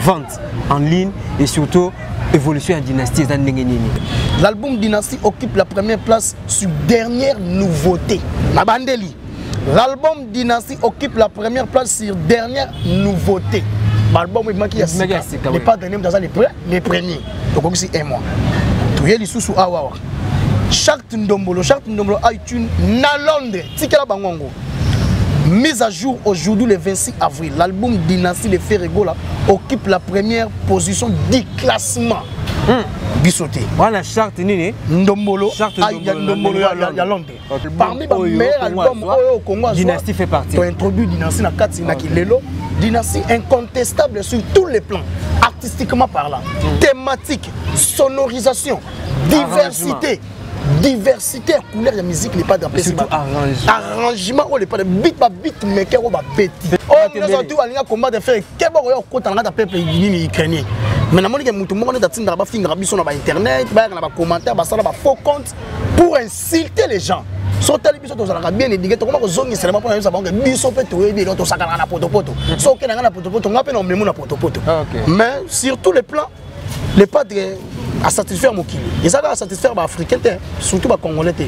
Vente en ligne et surtout évolution ya Dynastie eza ndenge nini? L'album Dynastie occupe la première place sur dernière nouveauté. Na bandeli, l'album Dynastie occupe la première place sur dernière nouveauté. Baalbum ebimaki ya sika, le Padre nde moto aza le premier. Tokokisi un mois, toye lisusu awawa. Charte Ndombolo, Charte Ndombolo iTunes na Londres, tikela bango yango. Mise à jour aujourd'hui le 26 avril, l'album Dynastie de Ferre Gola occupe la première position du classement. Biso te. Wana Charte nini? Ndombolo. Charte. Ndombolo ya Londres. Parmi ba meilleurs albums oyo Congo, Dynastie fait partie. To introduit Dynastie na kati na kilelo. Dynastie incontestable sur tous les plans, artistiquement parlant, thématique, sonorisation, diversité. Diversité ya couleur ya musique, le Padre apesi arrangement oyo le Padre, beat, ba beat maker oyo babeti oyo nyonso tu alinga combattre Ferre. Keba, oyo okota na kati ya peuple nini ukrainien. Mais namoni ke motu moko neti atindaka, bafingaka biso na bainternet, bayaka na bacommentaire, basala bafaux compte pour insulter les gens. So otali biso, tozalaka bien éduqué. Tokoma kozongisela mpona yebisa bango biso mpe toyebi eloko tosakalaka na potopoto. So okende nga na potopoto, nga mpe na omemu na potopoto. Mais sur tous les plans, le Padre asatisfaire mokili. Eza kaka satisfaire baafricain te, surtout bacongolais te.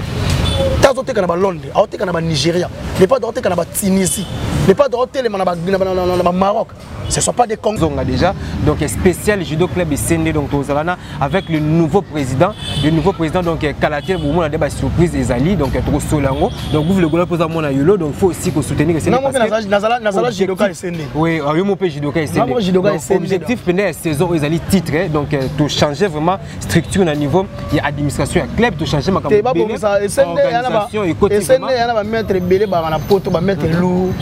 Te, azoteka na balondres, aoteka na banigéria, le Padre aoteka na batunisie, le Padre aotelema na bamaroc. Ce sont pas des Congolais. Zonga déjà, donc spécial Judo Club Esende. Donc tozalana avec le nouveau président, le nouveau président. Donc kala te bomona de ba surprise ezali. Donc tokosola yango. Donc vous le gola poza mona yolo, donc faut aussi ko soutenir Esende. Non, nazala nazala judoka Esende. Oui, yo mo pe judoka Esende. Moi judoka Esende. Objectif pene saison ezali titre. Donc to changer vraiment structure na niveau ya administration ya club, to changer makambo. Babongisa Esende. Organisation ekoti. Esende yana ba maître ebele baka na poto, ba maître lourd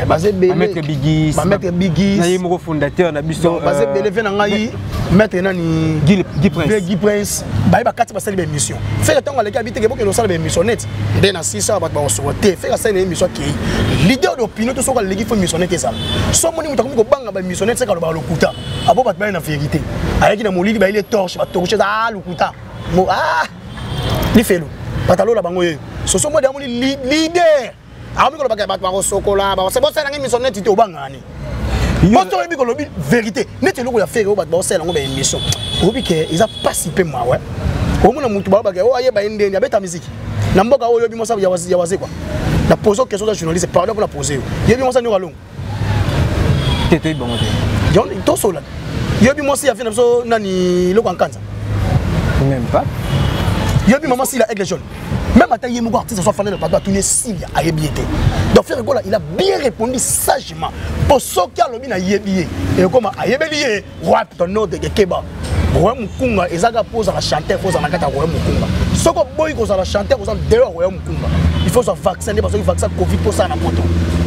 baza ebele. Maître Bigis. Bamaître Bigis. Na ye moko fondateur na biso. Baza ebele ve na ngai, maître nani? Guy Prince. Guy Prince. Baye bakati, basali baémission. Ferre ntango aleki, abi teke bokende osala baémission net nde na sisa bato bakosoka te. Ferre asali na émission, akei leader d'opinion to soki aleki, faut émission net ezala. So moni moto akomi kobanga baémission net, seka alobaka lokuta abo bato baye na vérité. Ayaki na molili, bayeli torche, batorche eza a lokuta. Ah, lifelo bato alola bango yeyo. Soso modi amoni leader akomi kolobaka, bato bakosokola, bosalanga émission neti te. Obangani boso oyebi kolobi vérité neti eloko ya Ferre oyo bato baosala yango baémission. Oyebi ke eza pasi mpe mawe omona motu balobaka oyo ayeba ye ndeni abeta miziki na mboka oyo. Oyebi mwasa ya Wazekwa? Na pose question za journaliste, pardon mpona pose yo. Yebi mwasa Nyoka Longo? Te, toyebi bango te. Tosola. Yebi mwasi ya vie na biso nani, eloko ya Nkanza? Même pas. Yebi mama Sila, Aigle Jaune? Même ata ye moko artiste so afandi na plateau, atuni Silia, ayebi ye te. Donc Ferre Gola, il a bien répondu sagement, po soki alobi nayebi ye, ekoma ayebeli ye rap. Ton ordre keba, Roya Mokunga eza kaka mpo ozala chanteur, fo ozala na kati ya Roya Mokunga. Soki oboyi kozala chanteur, oza dehors Roya Mokunga. Il faut ozwa vaccin nde bazwaki vaccin Covid mpo osala na poto.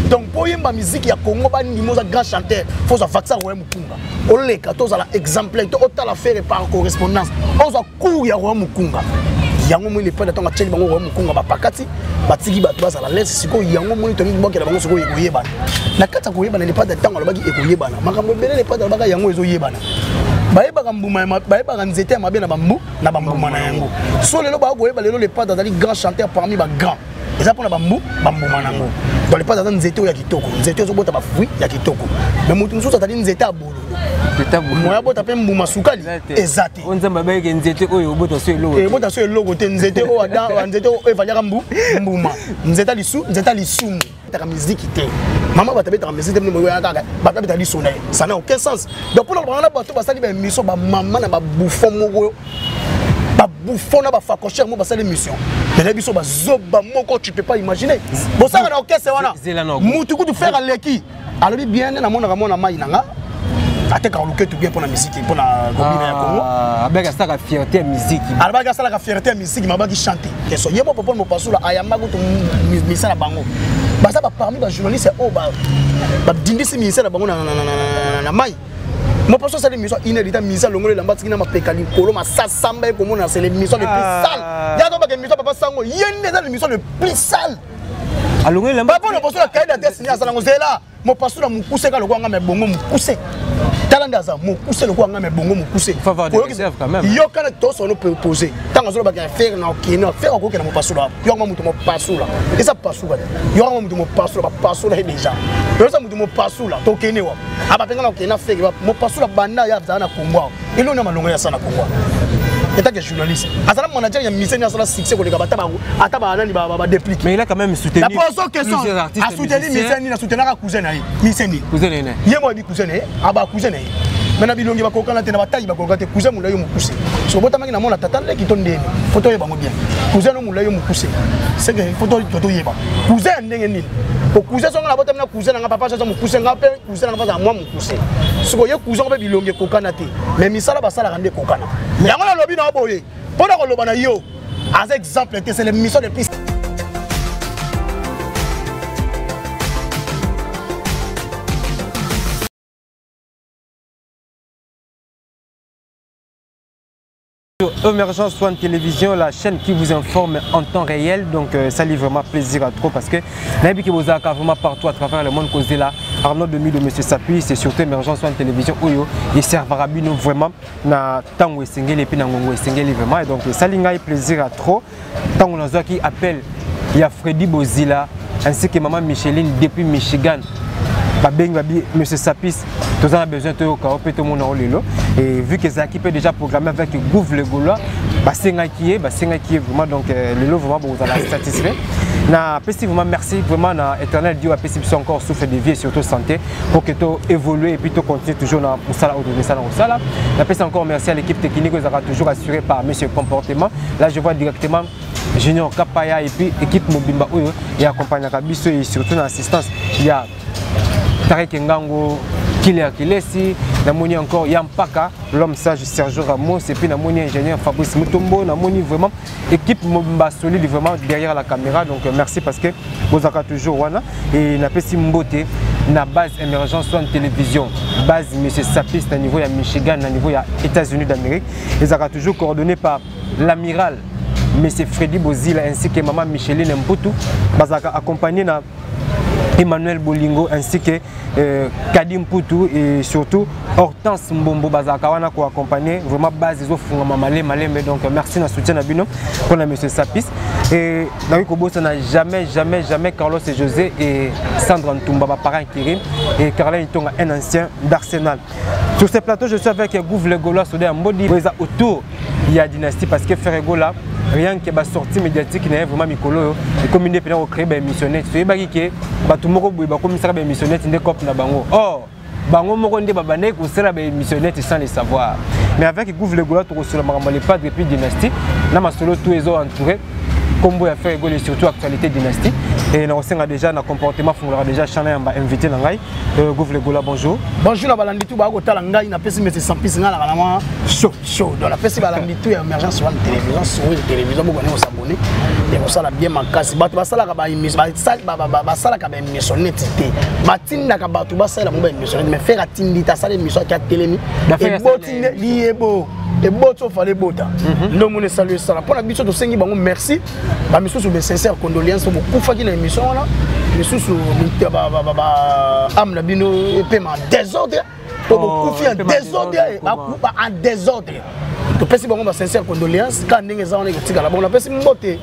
Donc mpo oyemba miziki ya Congo, bandima oza grand chanteur, fo ozwa vaccin Roya Mokunga, oleka to ozala exemplaire to otala Ferre par correspondance, ozwa cours ya Roya Mokunga. Yango moi, le Padre ntango atieli bango Roya Mokunga, bapakati, batiki bato bazala lese. Sikoyo yango moni tolingi bokela bango. Sikoyo ekoyebana na kati ya koyebana. Le Padre ntango alobaki ekoyebana makambo ebele, le Padre alobaka yango ezoyebana. Bayebaka mbuma, bayebaka nzete ya mabe na bambu na bambuma na yango. So lelo bakoyeba lelo le Padre azali grand chanteur parmi bagrand, eza mpona bambu bambuma nango. Donc le Padre aza nzete oyo ya kitoko, nzete ezobota bafruit ya kitoko. Mais motu mosusu azali nzete ya bololo, moya bota mpe mbuma sukali eza te. Nzambe abayeke nzete oyo obota so eloko. Ebota so eloko te. Nzete oyo, nzete oyo evaliaka mbu mbuma, nzete lisu, nzete lisumu. Betaka miziki te, mama. Bato abetaka miziki te, moyo kaka bato abetaka liso na ye, ça n'a aucun sens. Donc mpona bango na bato basali baémission, bamama na babouffon moko, babouffon na bafacochère moko basali émission nana biso, bazoba moko, tu peux pas imaginer. Bosaka na orchestre wana, mutu kutu Ferre aleki, alobi bien nde namonaka mwana mai na nga atekaka loketu bien mpona misiki, mpona kobina ya Congo. Abaki asalaka fierté ya misiki. Alobaki asalaka fierté ya misiki, mabaki chante question ye mo Popole Mopasula ayamba kutu ministère na bango. Baza baparmi bajournaliste oyo badindisi ministère na bango na mai. Mopaso asali émission une heure d'état, ministère alongoli elamba, atiki na mapeka likolo, masasamba ekomona. C'est l'émission le plus sale. Ya tobaka émission papa sango ye nde eza l'émission le plus sale. Alongoli elamba. Papa Mopasula kaida te sini asalango zela. Mopasula mokuse kaka lokola nga, me bongo mokuse. Tala nde aza mokuse lokola ngai, me bongo mokuse. Yokana tosono pose ntango azolobaka ya Ferre na okende, Ferre akokende mopasula. Yokanga moto mopasula, eza pasuka te. Yokanga moto mopasula, bapasula ye déjà. Eza moto mopasula, tokende wa abapenga na okende na Ferre mopasula. Banda ye azala na Kongo awa, eloni ya malongo ye asala na Kongo awa etake journaliste, azala manager ya musicien, asala succès koleka ata banani badéplique. Mais il a quand même soutenu la question. Asoutenu musicien nini? Asoutenaka cousin na ye. Musicien nini? Cousin na ye. Ye mo ayebi cousin na ye, aba cousin na ye, me na bilongi bakokana te, na batayi bakokana te. Cousin molai, yo mokuse. So botamaki na mona tata leki to ndeni, fo toyeba yango bien. Cousin no molai, yo mokuse, seke fo toyeba cousin ya ndenge nini. Po cousin songo nabotami na cousin nanga, papa aza mokuse, nga mpe cousin nanga azala mwa mokuse. Sikoyo ye cousin mpe bilongi ekokana te, mais misala basalaka nde ekokana. Yango nalobi na boye mpo na koloba na yo, aza exemple te. C'est l'émission de plus. Émergence One Télévision, la chaîne qui vous informe en temps réel. Donc ça lui vraiment plaisir à trop parce que nayebi que vous avez vraiment partout à travers le monde causé là. Arnaud Demi de Monsieur Sapi, c'est surtout Émergence One Télévision oyo eservaka bino vraiment na tango esengeli et puis na ngongo esengeli vraiment. Et donc ça lui plaisir à trop. Tango nazwaki appel, il y a Freddy Bozila ainsi que maman Micheline depuis Michigan. Babengi, babi Monsieur Sapis, toza na besoin toyoka o mpe tomona o lelo. Et vu que ezalaki mpe déjà programmé avec Gouve le Gaulois, basengaki ye vraiment. Donc lelo vraiment bozala satisfait. Na apesi vraiment merci vraiment na éternel Dieu, apesi biso encore souffle de vie et surtout santé pour que to évolue et puis to continue toujours na mosala oyo tomesana kosala. Napesi encore merci à l'équipe technique oyo ezalaka toujours assurée par Monsieur Comportement. Là je vois directement Junior Kapaya et puis équipe mobimba oyo et accompagnaka biso, et surtout na assistance ya Tarek Ngango, Killer Kilesi, namoni encore Yampaka, l'homme sage Sergio Ramos, et puis namoni ingénieur Fabrice Mutombo, namoni vraiment équipe mobimba solide vraiment derrière la caméra. Donc merci parce que bozaka toujours wana. Et napesi mbote na base Émergence One Télévision, base Monsieur Sapis na niveau ya Michigan, na niveau ya États-Unis d'Amérique. Ezaka toujours coordonné par l'amiral Monsieur Freddy Bozila ainsi que maman Micheline Mputu, bazaka accompagné na Emmanuel Bolingo ainsi que Kadim Poutou et surtout Hortense Mbombo. Bazaka wana ko accompagner vraiment base ezofunga malé malé. Mais donc merci na soutien na bino pour la Monsieur Sapis. Et na kobo ça n'a jamais jamais jamais Carlos et José et Sandra Ntumba, ba parents Kirim et Carlin Itonga, un ancien d'Arsenal. Sur ce plateau, je suis avec Gouv le Gaulois Soudé Mbodi autour il y a dynastie, parce que Ferre Gola, rien que ba sortie médiatique na vraiment mikolo et comme il est peut créer ba émissionnaire, toyebaki ke bato moko boye bakomisaka ba émissionnaire nde cop na bango. Or bango moko nde babandaki kosala ba émissionnaire sans le savoir. Mais avec Gouv le Gaulois, tokosolola makambo le padre et puis dynastie na masolo tout ezo entouré kombo ya Ferre Gola et surtout actualité dynastie. Et na kosenga déjà na comportement fungolaka déjà chana ya ba invité na ngai. Gouv le Gaulois, bonjour. Bonjour na balandi tout bakotala ngai. Napesi Monsieur Sampis, ngai na mwa chaud chaud. Donc napesi balandi tout ya Émergence One Télévision, sourire télévision, bokoni kosabonner ya kosala bien makasi. Bato basalaka ba émission, basalaka ba émission neti te, batindaka bato basalela bango ba émission neti. Mais Ferre atindi te, asala émission aki atelemi, eboti nde liyebo, eboti ofala ebota nde omoni esali esala mpo na biso. Tosengi bango merci. Bamisusu be sincère condoléance, bokufaki na émission wana. Misusu ame na bino epema en désordre, po bokufi en désordre, bakufa en désordre. Topesi bango basincère condoléance kaka ndenge eza wana, ekotikala bongo. Napesi mbote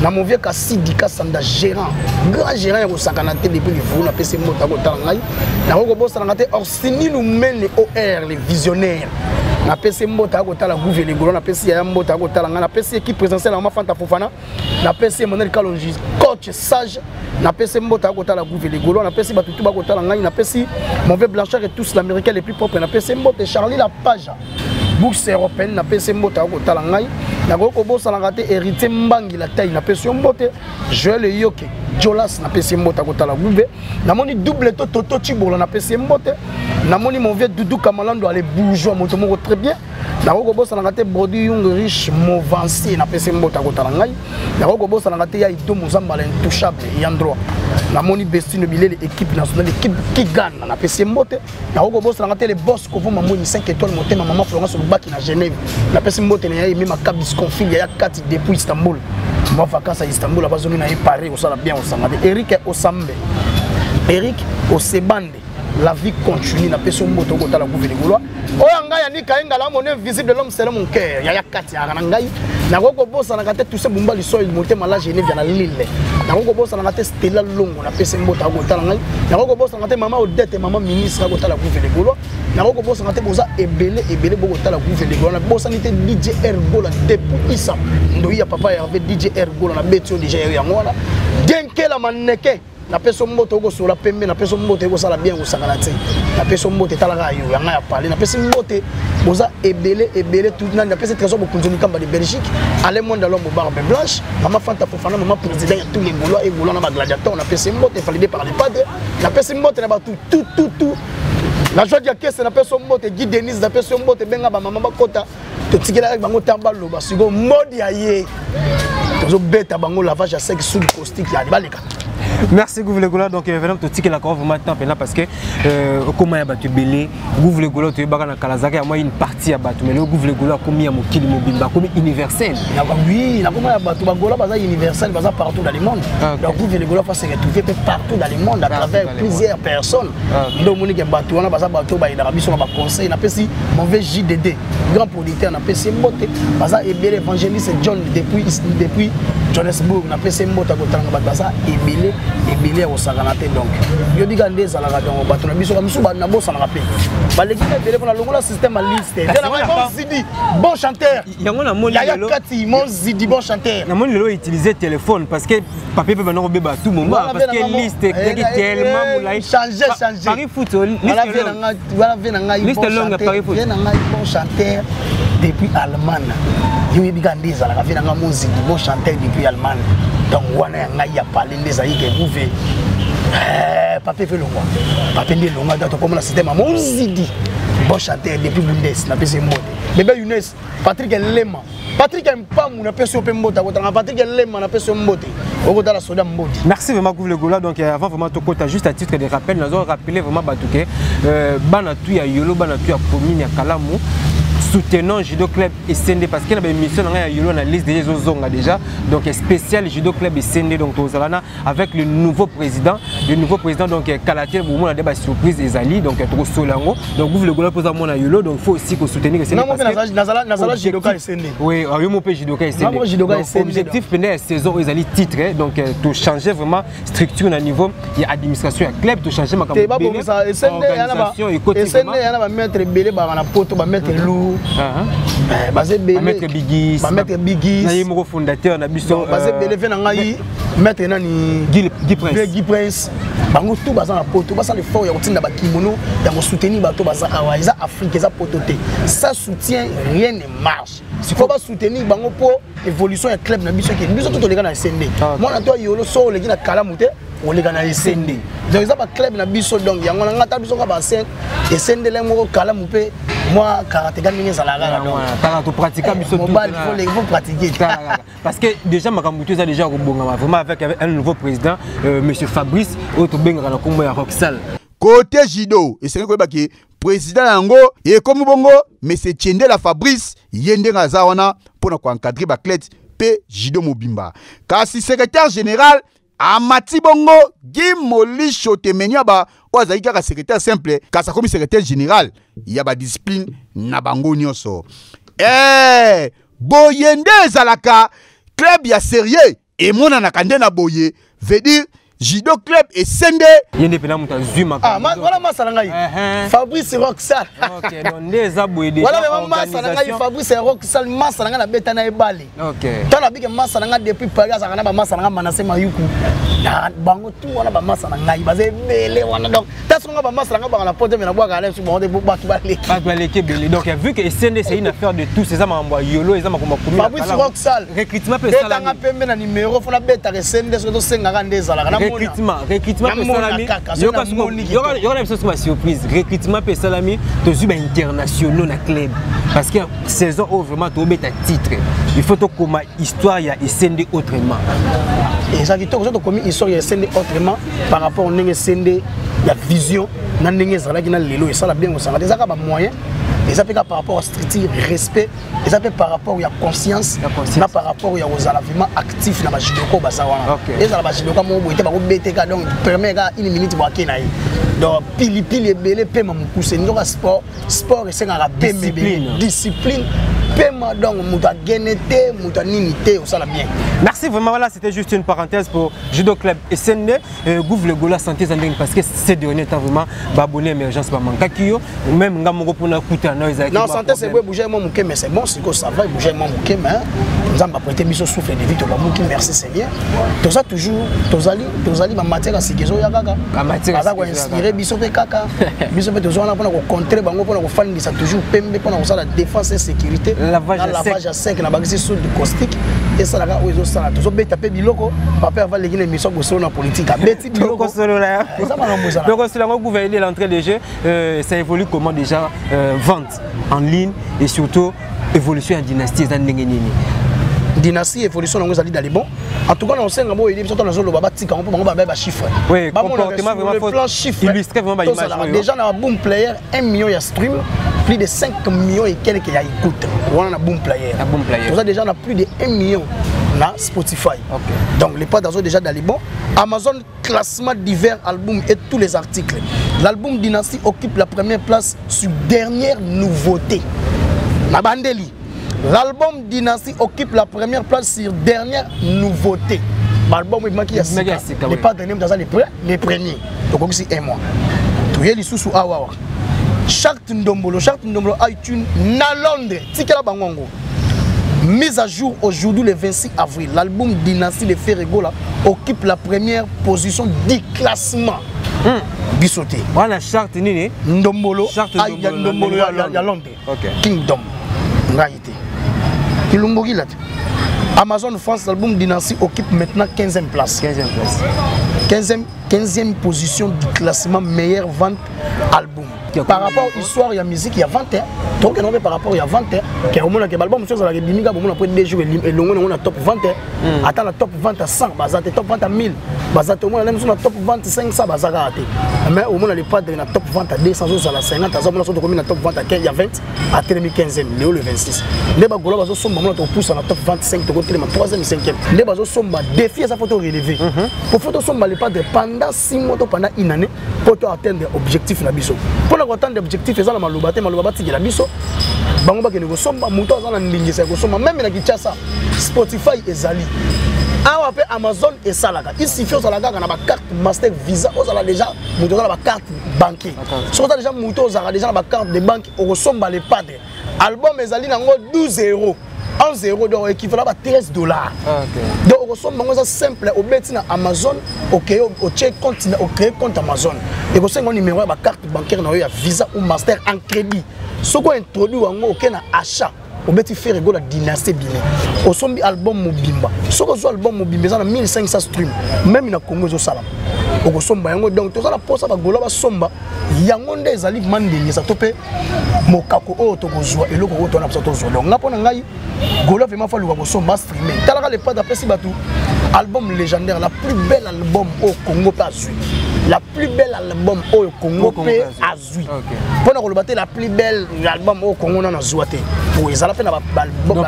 na mon vieux Kasidi Kasanda, gérant, grand gérant ya kosakana te depuis Livu. Napesi mbote akotala ngai. Nakoki kobosananga te Orsini Lumene, or le visionnaire. Napesi mbote akotala Gouve Ligolo. Napesi yaya mbote akotala ngai. Napesi équipe présidentielle ya Mama Fanta Fofana. Napesi Emmanuel Kalonji, coach sage. Napesi mbote akotala Gouve Ligolo. Napesi bato tu bakotala ngai. Napesi mon vieux Blanchard et tous l'américain les plus propres. Napesi mbote Charlie La Page, bourse européenne. Napesi mbote akotala ngai. Nakoki kobosanaka te Héritier Mbangi la taille. Napesi yo mbote Joel Yoke Jolas. Napesi mbote akotala Gouve. Namoni double to Toto Chibola, napesi ye mbote. Namoni mon vieux Dudu Kamalando, ale bourgeois, moto moko très bien. Nakoki kobosanaka te Brodi Yung, riche movancier. Napesi mbote akotala ngai. Nakoki kobosanaka te ya Ido Mozambala, intouchable yan droit. Namoni Bestino Bilele, équipe nationale, équipe Kigana. Napesi ye mbote. Nakoki kobosanaka te le boss Kovo Mamoni, 5 étoiles, motema mama Florence Lubaki na Genève. Napesi mbote na ya Eme Makabis Confil, yaya kati depuis Istanbul, mwa vacance ya Istanbul, abazongi na ye Paris kosala bien. Osanga te Eric Osambe, Eric Osebande. La vie continue. Napesi yo mbote, okotala Gouve de Gaulois. Oyo ngai Anika Engala, mon invisible, l'homme c'est mon cœur. Yaya kati yaka na ngai, nakoki kobosanaka te. Tuse Bumba Lisoi, motema la Genève na Lille. Nakoki kobosanaka te. Stella Longo, napesi mbote, akotala ngai. Nakoki kobosanaka te. Mama Odete, mama ministre, akotala Gouve de Gaulois. Nakoki kobosana te. Boza ebele ebele, bokotala Gouve de Gaulois. Nabosani te DJ Ergola depuis Isa Ndoi ya papa Hervé. DJ Ergola, nabeti yo déjà yango wana. Genkela Maneke, napesi yo mbote, okosola pembe. Napesi yo mbote, ekosala bien kosangana te. Napesi yo mbote, etalaka yo yanga ya pale. Napesi mbote, boza ebele ebele. Tout nani napesi: Trésor Bokunzi Mikamba de Belgique, Alain Mwenda Lombo, Barbe Blanche, mama Fanta Fofana, mama président ya tous les Gaulois et Gaulois na bagladiateur. Napesi mbote, validé par les padres. Napesi mbote na bato tout tout tout. La joie ya kese, napesi yo mbote. Guy Denise, napesi yo mbote. Benga bamama bakota, totikelaki bango ntango baloba. Sikoyo mode ya ye, tozobeta bango lavage ya sec, soude caustique ya baleka. Merci Gouv Legola. Donc vraiment totikelaka vraiment temps mpena parce que okóma ya bato ebele. Gouv Legola, toyebaka na kala azalaka ya mwa une partie ya bato, mais lelo Gouv Legola akomi ya mokili mobimba, akomi universel. Oui, nakoma ya bato. Bagola baza universel, baza partout dans le monde. Donc Gouv Legola faut se retrouver pe partout dans le monde à travers plusieurs personnes. Nde omoni ke bato wana baza bato oyo bayedaka biso na baconseil. Napesi mauvais JDD, grand producteur, napesi mbote. Baza ebele. Évangéliste John depuis Johannesburg, napesi mbote. Akotanga bato baza ebele ebele ya kosakana te. Donc yobika nde ezalaka. Donc bato na biso bamisu nabosanaka mpe baleki na ebele mpona longola système ya liste. Zidi bon chanteur. Yango namoni. Yaya Kati, mon Zidi bon chanteur. Namoni lelo utiliser téléphone parce que papier mpe banda kobeba tout moment, parce que liste ezalaki tellement molai. Changer, changer. Paris Foot. Wana ve na ngai. Liste longue, Paris Foot. Ve na ngai bon chanteur depuis Allemagne. Yo oyebi kaka nde ezalaka. Ve na ngai Mozidi bon chanteur depuis Allemagne. Donc wana ya ngai ya pale nde ezali ke Gouve pape fe longwa, pape nde elongwa. Donc tokomona système ya Mozidi bon chanteur depuis Bundes. Napesi mbote bebe Younes, Patrik Elema, Patrik Mpamu, napesi yo mpe mbote. Akotanga Patrik Elema, napesi yo mbote, okotala soda mboti. Merci vraiment Gouv le Gola. Donc avant vraiment tokota, juste à titre de rappel, nazo rappeler vraiment bato ke bana tu ya Yolo, bana tu ya commune ya Kalamu, soutenons Judo Club Esende, parce que na baémission na ngai ya Yolo na liste déjà ezozonga déjà. Donc spécial Judo Club Esende. Donc tozala na avec le nouveau président, le nouveau président. Donc kala te, bomona nde basurprise ezali. Donc tokosola yango. Donc Gouv le Gola mpoza mona Yolo, donc faut aussi kosoutenir Esende. Nazala judoka Esende. Oui, yo mo mpe judoka Esende. Objectif pene ya saison oyo ezali titre. Donc tochange vraiment structure na niveau ya administration ya club, tochange makambo. Esende ya na bamaître ebele baka na poto, bamaître lourd baza ebele. Bamaître Bigis. Bamaître Bigis. Na ye moko fondateur na biso. Baza ebele. Ve na ngai maître nani? Guy, Guy Prince. Guy Prince. Bango tout baza na poto, basala effort ya kotinda bakimono, ya kosoutenir bato baza awa. Eza Afrique, eza poto te. Sans soutien, rien ne marche. Sikoyo basoutenir bango mpo évolution ya club na biso ekende. Biso to toleka na Esende. Mwana to Ayolo, so oleki na Kalamu te, oleka na Esende. Donc eza baclub na biso. Donc yango na nga ta biso kaka baancien Esendele moko Kalamu mpe mwa karateka ndenge ezalaka kaka. Donc kaka topratika biso. Mobali faut pratiquer. Parce que déjà makambo to eza déjà kobongama vraiment avec un nouveau président, monsieur Fabrice, oyo tobengaka na nkombo ya Roxal. Côté judo, esengi koyeba ke président yango ekomi bongo monsieur Tiendela Fabrice. Ye ndenge aza wana mpona koencadrer baathlète mpe judo mobimba. Kasi secrétaire général amati bongo Guy Molisho Temeniaba, oyo azalaki kaka secrétaire simple, kasi akomi secrétaire général ya badiscipline na bango nyonso. Boye nde ezalaka. Club ya sérieux emonanaka nde na boye, veut dire Judo Club Esende. Ye nde mpena moto azwi. Makambo masa na ngai Fabrice Roxal. Nde eza boye. Wana vraiment masa na ngai Fabrice Roxal, masa na ngai nabeta na ebale. Ntango nabike masa na ngai depuis Paris, azalaka na bamasa na ngai Manase Mayuku na bango tu wana. Bamasa na ngai baza ebele wana. Donc taso nga bamasa na ngai baka na poto, me nabwaka na biso bango te, bato baleki. Bato baleki ebele. Donc vu que Esende, c'est une affaire de tous, eza makambo ya Yolo, eza makambo ya commune. Fabrice Roxal. Recrutement mpe. Betanga pembe na numéro fona betaka Esende. Soki tosengaka nde ezalaka. Recrutement mpe esalami. Yoka na biso so basurprise. Recrutement mpe esalami, tozwi bainternationaux na club, parce que saison oyo vraiment tobeta titre. Il faut tokoma histoire ya Esende autrement. Eza kitoko so tokomi histoire ya Esende autrement par rapport ndenge Esende ya vision na ndenge ezalaki na lelo. Esala bien kosanga te, ezaka bamoyen. Eza mpe kaka par rapport à structure, respect, eza mpe par rapport ya conscience, na par rapport ya kozala vraiment actif na bajudoka oyo baza wana. Ezala bajudoka moko boye te bakobeteka, donc permet kaka une minute boake na ye. Donc pilipili ebele, pema mokuse. Nzoka sport, sport esengaka pema ebele, discipline, pema. Donc moto agene te, moto anini te, osala bien. Merci vraiment. Voilà, c'était juste une parenthèse pour Judo Club SND. Gouv le Gola, santé eza ndenge? Parce que ces derniers temps, vraiment, baabonné émergence bamankaki yo, même nga moko mpona kuta na ezalaki. Non, santé, c'est bon, bouger moi moke, mais c'est bon, sikoyo ça va, bouger moi moke, mais Nzambe aprêté biso souffle de vie, tolamuki, merci Seigneur. Toza toujours, tozali, tozali, bamatière ya sika ezoya kaka, baza koinspire biso mpe kaka. Biso mpe toza wana mpona kocontre bango, mpona kofandisa toujours pembe, mpona kosala défense et sécurité, na lavage ya sec, na bakisi soude caustique, esalaka oyo ezosala. Tozobeta mpe biloko. Papa ava leki na émission bosolo na politique, abeti biloko, eza makambo ezala. Tokosolola yango. Gouverner l'entrée de jeu, ça évolue comment déjà, vente en ligne et surtout évolution ya Dynastie eza ndenge nini? Dynastie, évolution nango ezali dans les bons. En tout cas, na osenga boyo biso to nazoloba, batika yango mpo bango babaye bachiffre. Oui, comportement vraiment, faut plan chiffre illustrer vraiment baimage. Déjà na Boom Player, 1 million ya stream, plus de 5 millions et quelques ya écoute wana na Boom Player. Na Boom Player. Toza déjà na plus de 1 million na Spotify. Donc les pas déjà dans les bons. Amazon, classement divers albums et tous les articles, l'album Dynastie occupe la première place sur dernière nouveauté. Na bandeli, l'album Dynastie occupe la première place sur dernière nouveauté. Album ebimaki ya sika, les pas dernier, aza les premiers. Tokokisi un mois, toye lisusu awa awa. Charte Ndombolo, Charte Ndombolo, iTunes na Londres, tikela bango yango. Mise à jour aujourd'hui le 26 avril, l'album Dynastie de Ferre Gola occupe la première position du classement. Biso te. Wana Charte nini? Ndombolo. Charte. Ya Ndombolo ya Londres. Kingdom, ngai te, kilumbokila te. Amazon France, l'album Dynastie occupe maintenant 15e place. 15e place. 15e, 15e position du classement meilleure vente album. Par rapport histoire ya musique ya vente, tokende mpe par rapport ya vente ke omonake baalbum mosusu ezalaka ebimi kaka, bomona après 2 jours elongo nango na top vente. Ata na top vente ya 100 baza te, top vente ya 1000 baza te, omona mosusu na top vente 500 baza kaka te. Mais omona le Padre na top vente ya 200 azozala 50, azomona. So tokomi na top vente ya 20, atelemi 15e. Lelo le 26 nde bagola bazosomba, mona tokopusa na top 25, tokotelema 3e, 5e nde bazosomba. Défi eza, faut to relever po faut tosomba le Padre pendant 6 mois to pendant une année mpo to atteindre objectif na biso. Mpona koatteindre objectif, eza na maloba te, maloba batikela biso, bango bakende kosomba. Moto aza na ndingisa ya kosomba, même na Kinshasa Spotify ezali awa, mpe Amazon esalaka. Il suffit ozala kaka na bacarte Master, Visa, ozala déjà moto oza na bacarte banque. Soki oza déjà moto ozalaka déjà na bacarte de banque, okosomba le Padre. Album ezali nango 12 euros, 11 euros, donc équivalent ba 13 dollars. Donc okosomba yango, eza simple. Obeti na Amazon, okeye, otie compte, ocréer compte Amazon, ekosenga numéro ya bacarte bancaire na yo ya Visa ou Master en crédit. Soki ointroduire yango, oke na achat, obeti Ferre Gola Dynastie, bimi, osombi album mobimba. Soki ozwa album mobimba, eza na 1500 stream, même na Congo ezosalama, okosomba yango. Donc toza na mposa bagola basomba yango, nde ezali mandengisa to mpe mokako oyo tokozwa eloko oyo tona biso tozwa. Donc nga, mpo na ngai, gola vraiment faut aluka kosomba, streamer. Talaka, le Padre apesi bato album légendaire, la plus belle album oyo Congo mpe azwi, la plus belle album oyo Congo mpe azwi. Mpona koloba te la plus belle album oyo Congo nano azwa te, po ezala mpe na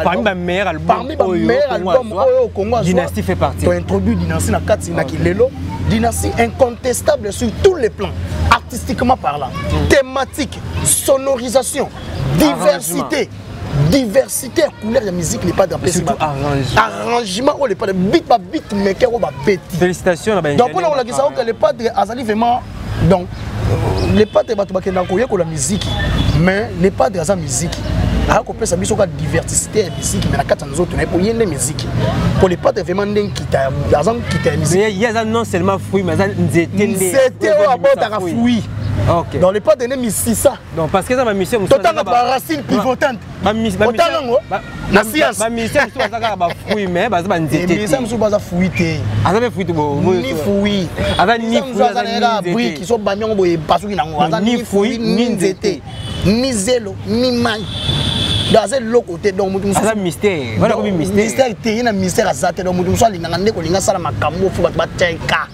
parmi bameilleur album, bameilleur album oyo Congo azwa. Dynastie fait partie. Tointroduit Dynastie na kati na kilelo. Dynastie incontestable sur tous les plans, artistiquement parlant, thématique, sonorisation, diversité, diversité ya couleur ya musique. Le Padre apesi arrangement oyo le Padre, beat, ba beat maker oyo babeti. Félicitations na. Donc mpona kolakisa oke le Padre azali vraiment, donc le Padre, bato bakendaka koyekola musique, mais le Padre aza musique, aya kopesa biso ka diversité ya musique, mais na kati ya nzoto na ye, po ye nde musique. Po le Padre vraiment nde nkita, aza nkita ya musique. Ye aza non seulement fruit, mais aza nzete nde. Nzete oyo abotaka fruit. Donc le Padre nde misisa. Donc parce que eza bamission. Totanga baracine pivotante, otanga yango na science. Bamusicien mosusu baza kaka bafruit, mais baza banzete. Musicien mosusu baza fruit te. Aza mpe fruit. Ni fruit. Aza ni fruit, aza ni brique. So bami yango boye, epasuki nango. Aza ni fruit, ni nzete, ni zelo, ni mai, donc aza eloko te. Donc moto aza mystère wana, komi mystère. Mystère te, ye na mystère aza te. Donc moto mosusu alingaka nde kolinga asala makambo, faut bato batieka,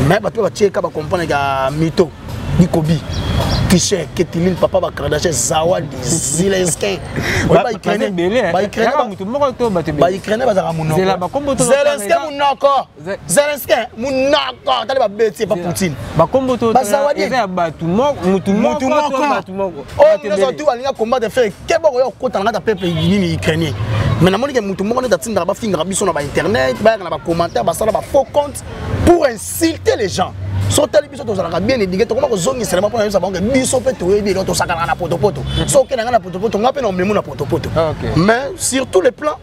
mais bato oyo batieka bacomprendre ka mito. Dikobi, Kishe, Ketilin, Papa Bakardashe, Zawadi, Zelensky. Ba Ukrainien bazalaka monoko. Zelensky monoko. Zelensky monoko. Tali babeti pa Poutine. Bakombo to Bazawadi. Eza ya bato moko, mutu mutu moko, moko. Bato moko. Oyo nyonso tu alinga combattre Ferre, keboko yo okota na kati ya peuple nini ukrainien. Mais namoni ke mutu moko neti atindaka, bafingaka biso na bainternet, bayaka na bacommentaire, basala bafaux compte pour insulter les gens. So otali biso, tozalaka bien éduqué. Tokoma kozongisela mpona yebisa bango ke biso mpe toyebi eloko, tosakanaka na potopoto. So okende nga na potopoto, nga mpe na omemu na potopoto. Mais surtout le plan,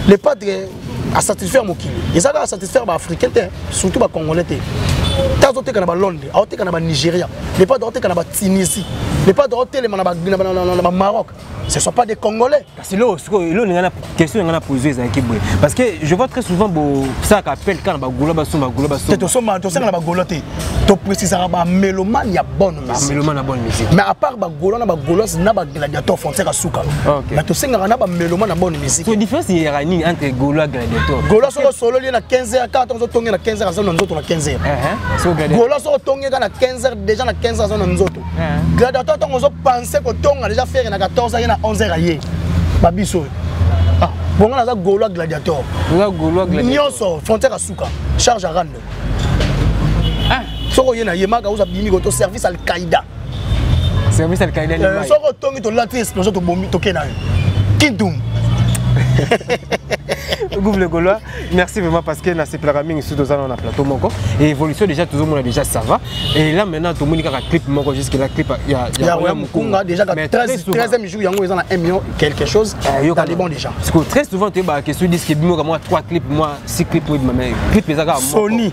le padre asatisfaire mokili, eza kaka asatisfaire baafricain te, surtout bacongolais te. Te, azoteka na balondres, aoteka na banigéria, le padre aoteka na batunisie, le padre aotelema na bamaroc. Ce sont pas des Congolais. Kasi lelo sikoyo, eloko ninga na question nga na pose ezalaki boye, parce que je vois très souvent bosalaka appel kaka na bagaulois, basomba, bagaulois te. Basomba. Tosomba, tosenga na bagaulois te, toprécisaka bamélomane ya bonne musique. Bamélomane na bonne musique. Mais à part bagaulois na bagauloise na bagladiateur, frontière asuka. Mais tosengaka na bamélomane na bonne musique. So différence eyaka nini entre gaulois, gladiateur? Gaulois, soki osololi ye na 15 heures, kaka ntango ozotonge na 15 heures, aza na nzoto na 15 heures. So gladiateur? Gaulois, soki otonge kaka na 15 heures, déjà na 15 heures aza na nzoto. Gladiateur, ntango ozopense kotonga déjà Ferre na 14 heures, ye na 11 heures aye. Babiso oyo, ah, bongo naza gaulois, gladiateur. Oza gaulois, gladiateur. Nyonso, frontière asuka, charge à rendre. Soki oye na ye maka, oza bimi koto service Al-Qaïda. Service Al-Qaïda. Soki otongi, tolati explosion, tobomi, toke na yo Kintum. Gouv le Gaulois, merci vraiment, parce que nasepelaka mingi surtout toza na plateau moko et évolution déjà tozomona, déjà ça va. Et là maintenant tomoni kaka clip moko, jusque là clip ya ya Roya Mukunga déjà ka Mais très 13 souvent- 13e jour yango eza na 1 million quelque chose yoka. dans les bons déjà. Parce que très souvent toyebaka question disque ebimaka mwa 3 clip, mwa 6 clip oyo ebima, mais clip eza kaka moko. Sony,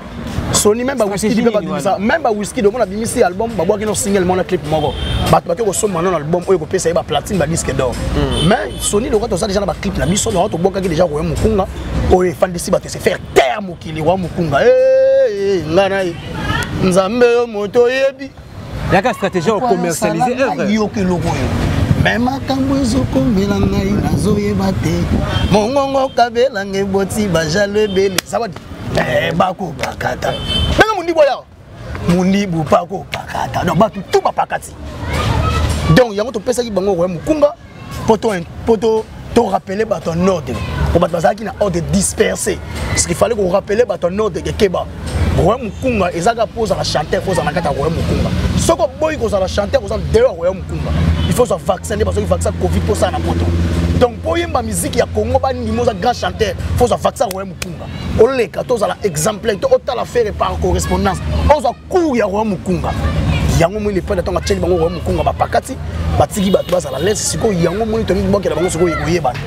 Sony, même bawhisky Stratégie mpe nini babimisa wana? Même bawhisky domona abimisi album, babwaki no single mona clip moko, bato bake kosomba nano album oyo ekopesa ye baplatine, badisque d'or. Mais Sony loka toza déjà na baclip na biso, loka tobwakaki déjà Roya Mokunga oyo efandisi bato, se faire taire mokili. Roya Mokunga, ngai na ye Nzambe yo moto oyebi. Yaka stratégie ya commercialiser œuvre. Yoka eloko oyo, me makambo ezokomela ngai, nazoyeba te. Mongongo kabelanga eboti bajalo ebele, zawadi bakobakata ndenge mondibu oya mondibu pakopakata. Donc bato tu bapakati. Donc yango topesaki bango Roya Mokunga mpo torappeler bato en ordre, po bato bazalaki na ordre dispersé, parce qu'il fallait korappeler bato en ordre kekeba. Roya Mokunga eza kaka mpo ozala chanteur, fo ozala na kati ya Roya Mokunga. Soki oboyi kozala chanteur, ozala dehors Roya Mokunga. Il faut ozwa vaccin nde bazwaki vaccin Covid mpo osala na poto. Donc mpo oyemba musique ya Congo, bandima oza grand chanteur, fo ozwa vaccin Roya Mokunga, oleka to ozala exemplaire, to otala Ferre par correspondance, ozwa cours ya Roya Mokunga. Yango moi lepanda, ntango atieli bango Roya Mokunga, bapakati, batiki bato bazala lese. Sikoyo yango moni tolingi bokela bango sikoyo ekoyebana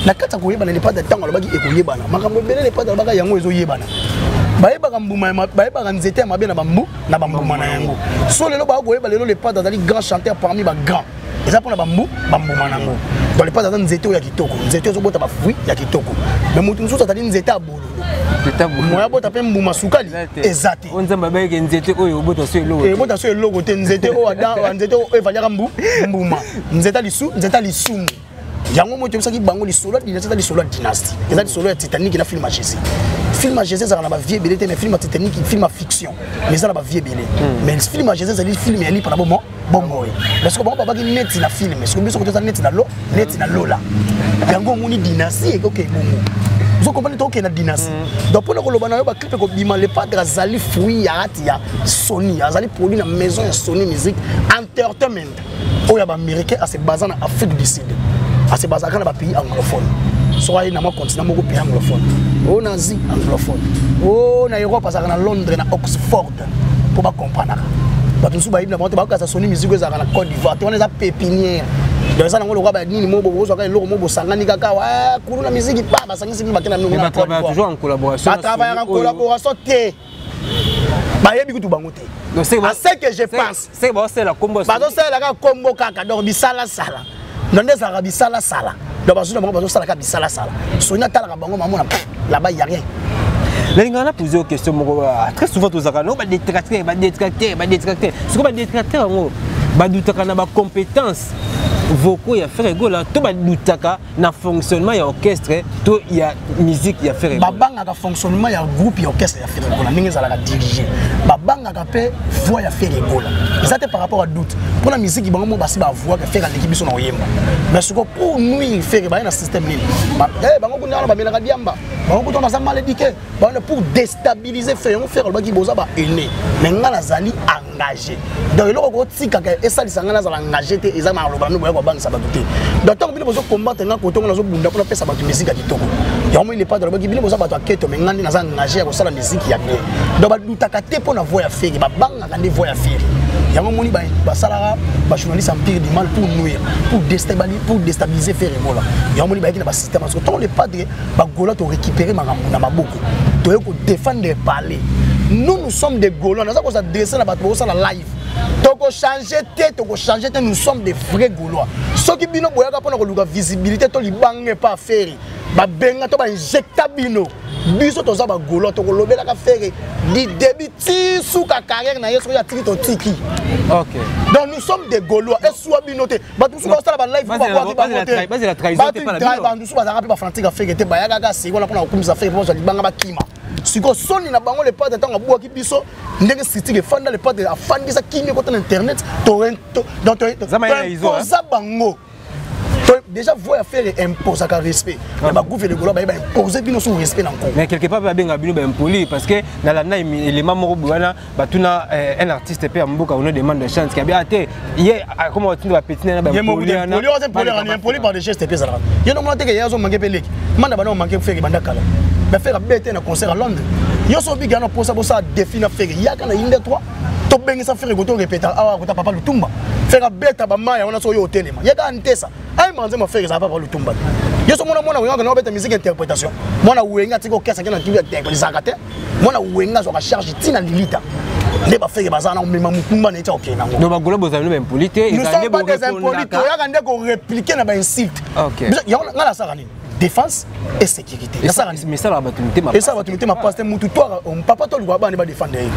na kati ya koyebana. Lepanda, ntango alobaki ekoyebana makambo ebele, lepanda alobaka yango ezoyebana. Bayebaka mbuma bayebaka nzete ya mabe na bambu na bambuma na yango. So lelo bakoyeba, lelo lepanda azali grand chanteur parmi bagrand, eza mpona bambu bambuma nango. Donc lepanda aza nzete oyo ya kitoko, nzete oyo ezobota bafruit ya kitoko. Mais moto mosusu azali nzete ya bololo, moya bota mpe mbuma sukali eza te. Oyo Nzambe abayeke nzete oyo obota so eloko te. Ebota so eloko te. Nzete oyo nzete oyo evaliaka mbu mbuma, nzete ya lisu, nzete ya lisumu. Yango moi toyebisaki bango lisolo ya dynastie eza lisolo ya dynastie, eza lisolo ya Titanic na film ya Jésus. Film ya Jésus ezalaka na bavie ebele te, mais film ya Titanic, film ya fiction, mais eza na bavie ebele. Mais film ya Jésus ezali film ya lipa na bomo bomoi, parce que bango babaki neti na film. Soki biso kotoza neti na lo neti na lola, yango omoni dynastie ekoke bongo. Ozokomprendre, tokokende na dynastie. Donc mpona koloba na yo, baclip ekobima. Le padre azali fruit ya ati ya Sony, azali produit na maison ya Sony Music Entertainment oyo ya baaméricain, ase baza na Afrique du Sud, ase bazalaka na bapays anglophone. Soki aye na mwa continent moko, pays anglophone oyo na Asie anglophone, oyo na Europe, azalaka na Londres, na Oxford, mpo bakompranaka. Bato mosusu bayebi na bango te, bakokasa Sony Music oyo ezalaka na Côte d'Ivoire te. Wana eza pépinière. Donc eza nango lokola banini mo bozwaka eloko mo bosangani kaka wa kulu na musique pa basangisi bino, bakenda mingo na Côte Batravaille d'Ivoire. Toujours en collaboration. Batravaillaka en collaboration te, bayebi kutu bango te. Donc, À ce que je pense, c'est baosala kombo. Bazosalela kaka kombo kaka. Donc bisalasala donc nde ezalaka bisalasala. Donc bazwi na bango, bazosala kaka bisalasala. Soni atalaka bango, mamona là-bas y a rien. Nalingaka na pose yo question moko. Très souvent tozalaka no badétracteur, badétracteur, badétracteur. Sikoyo badétracteur yango badutaka na bacompétence. Vocaux ya Ferre Gola to badoutaka na fonctionnement ya orchestre to ya musique ya Ferre Gola? Babangaka fonctionnement ya groupe ya orchestre ya Ferre Gola, ndenge ezalaka dirigé. Babangaka mpe voix ya Ferre Gola. Eza te par rapport à doute mpona musique. Bango mo basi bavoix ke Ferre aleki biso na koyemba, mais siko pour nuire Ferre, baye na système nini? Bango kuna wana bamelaka diamba, bango kuta baza mal éduqué, bango pour déstabiliser Ferre. Yango Ferre alobaki: boza ba aîné, mais nga nazali engagé. Donc eloko kotikaka esalisa ngai nazala engagé te, eza maloba no boya kobangisa bato te. Donc ntango bino bozocombattre nga, kotongo nazobunda mpona pesa bato musique ya kitoko. Yango moi, le padre alobaki: bino boza bato ya keto, mais ngai nde naza engagé ya kosala musique ya bien. Donc badoutaka te mpo na voix ya Ferre, babangaka nde voix ya Ferre. Yango moni basalaka bajournaliste Empire du Mal pour nuire, pour déstabiliser Ferre Gola. Yango moni bayaki na basystème, parce que ntango le padre bagola torécupérer makambo na maboko, toye kodéfendre palais. Nous, nous sommes des Gaulois. Naza kosadresse na bato bokosala live. Tokochange te, tokochange te. Nous sommes des vrais Gaulois. Soki bino boyaka mpona koluka visibilité to libanga epa Ferre, babenga to bainjecta bino. Biso toza bagaulois, tokolobelaka Ferre du début ti suka carrière na ye. Soki atiki, totiki. Donc nous sommes des Gaulois. Esuwa bino te. Bato mosusu basala balive, bakwaki bango te. Bato mosusu bazalaka mpe bafanatique ya Ferre te, bayaka kaka seri wana mpona kokumisa Ferre, mpo bazwa libanga, bakima. Sikoyo soni na bango. Le padre, ntango abwaki biso, ndenge critique efanda, le padre afandisa kimi ekota na internet, toimposa bango déjà. Voix ya Ferre imposaka respect na bagouve de Gaulois, bayeba impose bino sous respect na nkongo. Mais quelque part babenga bino baimpoli, parce que nalanda élément moko boye wana, batuna un artiste mpe ya mboka, ono demande de chance kabi ate ye akoma batinda bapeti na baimpoli. Impoli par des gestes mpe ezalaka. Ye nomona teke ye azomanke mpe leki manda bana omanke Ferre banda kala. Mais Ferre abete na concert à Londres. Yo so obiki wana, mposa bosala défi na Ferre, yaka na inde 3, tobengisa Ferre koto répéta awa kota papa Lutumba. Ferre abeta bamaya wana, so oyo otelema, yaka ntesa ayemba nzembo. Ferre ezala papa Lutumba. Yo so mona mwana Wenge na obeta musique interprétation, mwana Wenge atiki okesa ke na kibi ezalaka te. Mwana Wenge azwaka charge ntina lilita nde baFerre baza na komema mokumba na ye tia kokende nango. Donc bagaulois bozali no baimpoli te? Nous sommes pas des impolis. Toyaka nde korépliquer na bainsulte. Yango nga nasaka nini? Défense et sécurité. Esalaka bato mitema. Esala bato mitema pasi te. Mutu to papa to aluka bana badefendre ye,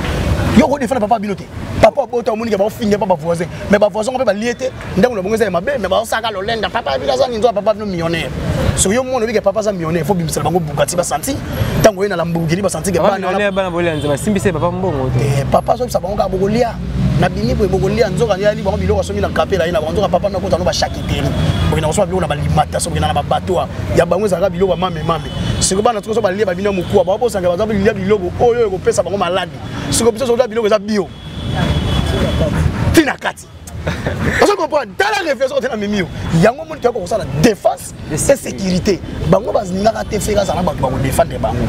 yo kodefendre papa bino te. Papa obota, omonike baofinga mpa bavoisin, mais bavoisin ngo mpe balie te. Ndango na bango eza ya mabe, mais baosaka lolenda: papa bino aza ninzo, papa bino millionnaire. Soki yo mona obike papa aza millionnaire, faut bimisela bango Bugatti, basanti ntango oye na Lamborghini, basanti ke bana bolia basimbisa papa mbongo te. Papa azobisa bango kaka bokolia na bini boye, bokolia. Nzoka yali bango biloko asomi na kapela ye na bango. Nzoka papa nakota no bacharcuterie, bokenda kosomba biloko na balimata, bokenda na babateau ya bango, ezalaka biloko ya mame mame. Siko bana soki so balia babino ya mokuwa, babosanga baza lia biloko oyo ekopesa bango maladi. Siko biso sokolia biloko eza bio ntina kati. Ozo comprendre? Tala réflexion te na memi yo. Yango moni toyaka kosala défense et sécurité. Bango balingaka te Ferre azala bato bakodefendre bango.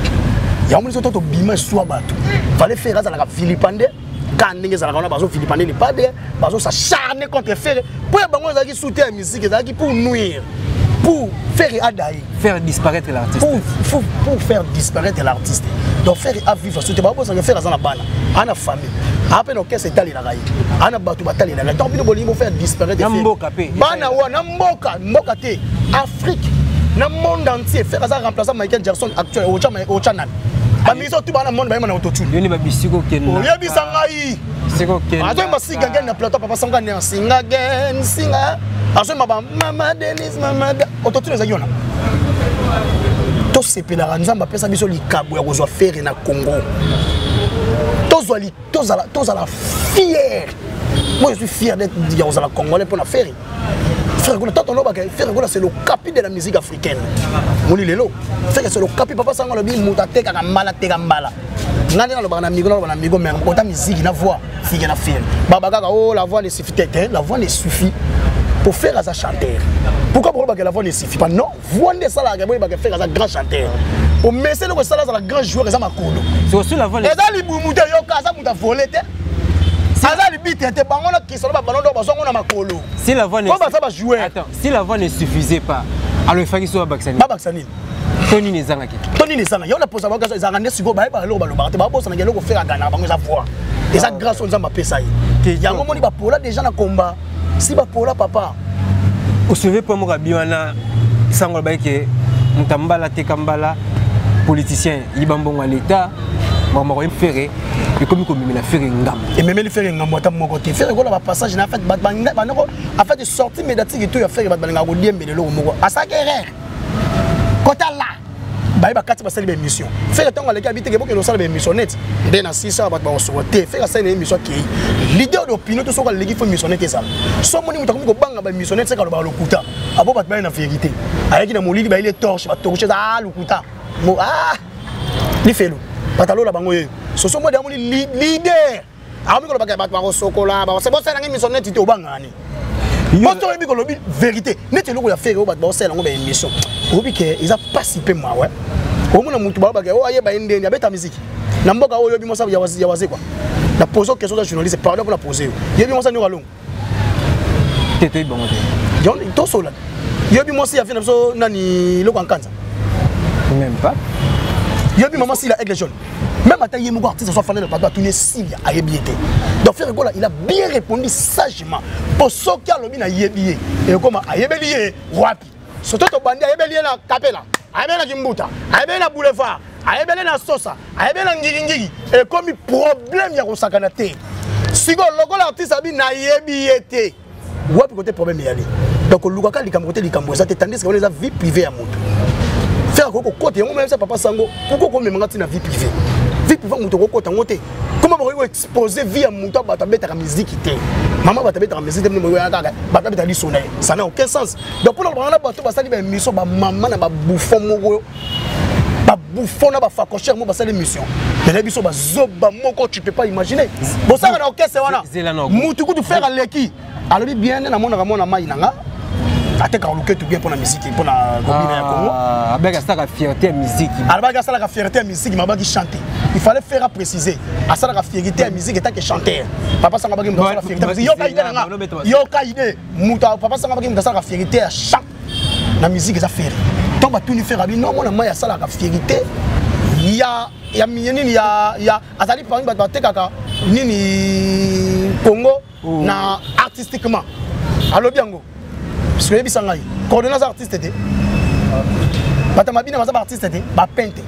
Yango moni so to tobima eswa bato fale Ferre azalaka vilipender ka ndenge ezalaka wana, bazovilipender le padre, bazos'acharner contre Ferre mpo ya bango ezalaki soutien ya musique, ezalaki pour nuire, pour faire adaye. Faire disparaître l'artiste. Pour faire disparaître l'artiste. Donc faire avivre soutien, babosanga Ferre aza na bana, ana famille, ape na orchestre etalelaka ye, ana bato batalelaka. Ntango bino bolingi bofaire disparaître Na mboka pe. Bana wana, na mboka, mboka te, Afrique, na monde entier, Ferre aza remplaçant Michael Jackson actuel. Otya nani? Bamiso tu bana monde bayema na autotune. Yo ni babisiko okenda. Oyebisa ngai. Bisiko okenda. Azoyemba Singa Gen na plateau. Papa Sanga ne Singa Gen, singa azoyemba ba mama Denis, mama autotune ezalaki wana. Tosepelaka, Nzambe apesa biso likabo ya kozwa Ferre na Congo. Tozwa, tozala fier. Moi, je suis fier d'être ya kozala congolais mpona Ferre. Ferre Gola, tant olobaka Ferre Gola, c'est le capi de la musique africaine. Moni lelo Ferre, c'est le capi. Papa Sango alobi moto atekaka mbala, ateka mbala. Nga nde nalobaka na migo, naloba na migo, mais ota musique na voix fike na Ferre. Baba kaka oh, la voix ne suffit te. La voix ne suffit pour faire aza chanteur. Pourquoi bolobaka la voix ne suffit pas? Non, voix nde esalaka boyebaka Ferre aza grand chanteur. Omese eloko esala azala grand joueur eza makolo, eza libumu te. Yoka, aza moto avole te, aza libitre te. Bango na Cristiano baballon d'or bazwango na makolo. Si la voix ne baza bajoueur. Attends, si la voix ne suffisait pas, alors il fallait so babakisa nini? Babakisa nini? To nini ezangaki? To nini ezanga? Yo na posa bango ezalaka nde sikoyo bayebaka eloko balobaka te. Babosanaka eloko Ferre aganaka bango eza voix, eza grâce oyo Nzambe apesa ye. Yango moni bapola déjà na komba si bapola papa. Osoulever point moko abi wana. Sango alobaki ke moto ambala ateka mbala, politicien yiba mbongo ya l'État. Makambo koyemba Ferre ekomi komemela Ferre ngambo. Ememeli Ferre ngambo ata moko te. Ferre kola bapassage na, en fait, bato bandako, en fait, sortie médiatique to ya Ferre, bato balingaka kodiembela eloko moko. Asalaki erreur kota la baye bakati, basali baémission. Ferre ntango aleki, abi teke bokende kosala baémission net nde na sisa bato bakosoka te. Ferre asali na émission, akei leader d'opinion to soki aleki, faut émission net ezala. So moni moto akomi kobanga baémission net, seka alobaka lokuta abo bato baye na vérité. Ayaki na molili, bayeli torche, batorche eza a lokuta. Ah, lifelo bato alola bango yeyo soso modi amoni leader akomi kolobaka bato bakosokola, bosalanga émission neti te. Obangaka nini? Poso oyebi kolobi vérité neti eloko ya Ferre oyo bato baosala yango baémission, oyebi ke eza pasi mpe mawe. Omona motu balobaka oyo ayeba ye ndeni abeta miziki na mboka oyo. Oyebi mwasa ya Wazekwa? Na pose question za journaliste, pardon mpona pose yo. Yebi mwasa Nyoka Longo? Te, toyebi bango te. Tosola. Yebi mwasi ya vie na biso nani, eloko ya Nkanza? Même pas. Yebi mama Sila, Aigle Jaune? Même ata ye moko artiste so afandi na plateau, atuni Silia, ayebi ye te. Donc Ferre Gola, il a bien répondu sagement, po soki alobi nayebi ye, ekoma ayebeli ye wapi. Soto tobandi, ayebeli ye na Kapela, ayebeli na Kimbuta, ayebeli na Boulevard, ayebeli na Sosa, ayebeli na Ngingingigi, ekomi problème ya kosakana te. Sikoyo lokola artiste abi nayebi ye te, wapi kote problème eyali? Donc olukaka likambo kote likambo eza te, tandis que wana eza vie privée ya moto. Ferre akoki kokota yango. Mayebisa papa Sango, pourquoi komemanga ntina vie privée? Vie privée, moto okokota yango te. Koma bakoki koexpose vie ya moto? Bato abetaka miziki te, mama, bato abetaka miziki te, moyo kaka bato abetaka liso na ye, ça n'a aucun sens. Donc mpona lobaka na bato basali baémission, bamama na babouffon moko, babouffon na bafacochère moko basali émission mena biso, bazoba moko, tu peux pas imaginer. Bosaka na orchestre wana, mutu kutu Ferre aleki, alobi bien nde namonaka mwana mai na nga atekaka loketu bien mpona misiki, mpona kobina ya Congo. Abaki asalaka fierté ya misiki. Alobaki asalaka fierté ya misiki, mabaki chanter. Il fallait faire préciser asalaka fierté ya musique etake chanteur. Papa Sanga baki moto asala fierté ya musique. Yoka idée na nga, yoka idée. Moto, papa Sanga baki moto asalaka fierté ya chant na musique eza Ferre. Ntango batuni Ferre, abi non, mwana mai asalaka fierté ya nini, ya azali parmi bato batekaka nini, Congo na artistiquement. Alobi yango parce que oyebisa ngai, coordonné aza artiste te, bato ya mabina baza baartiste te, bapente.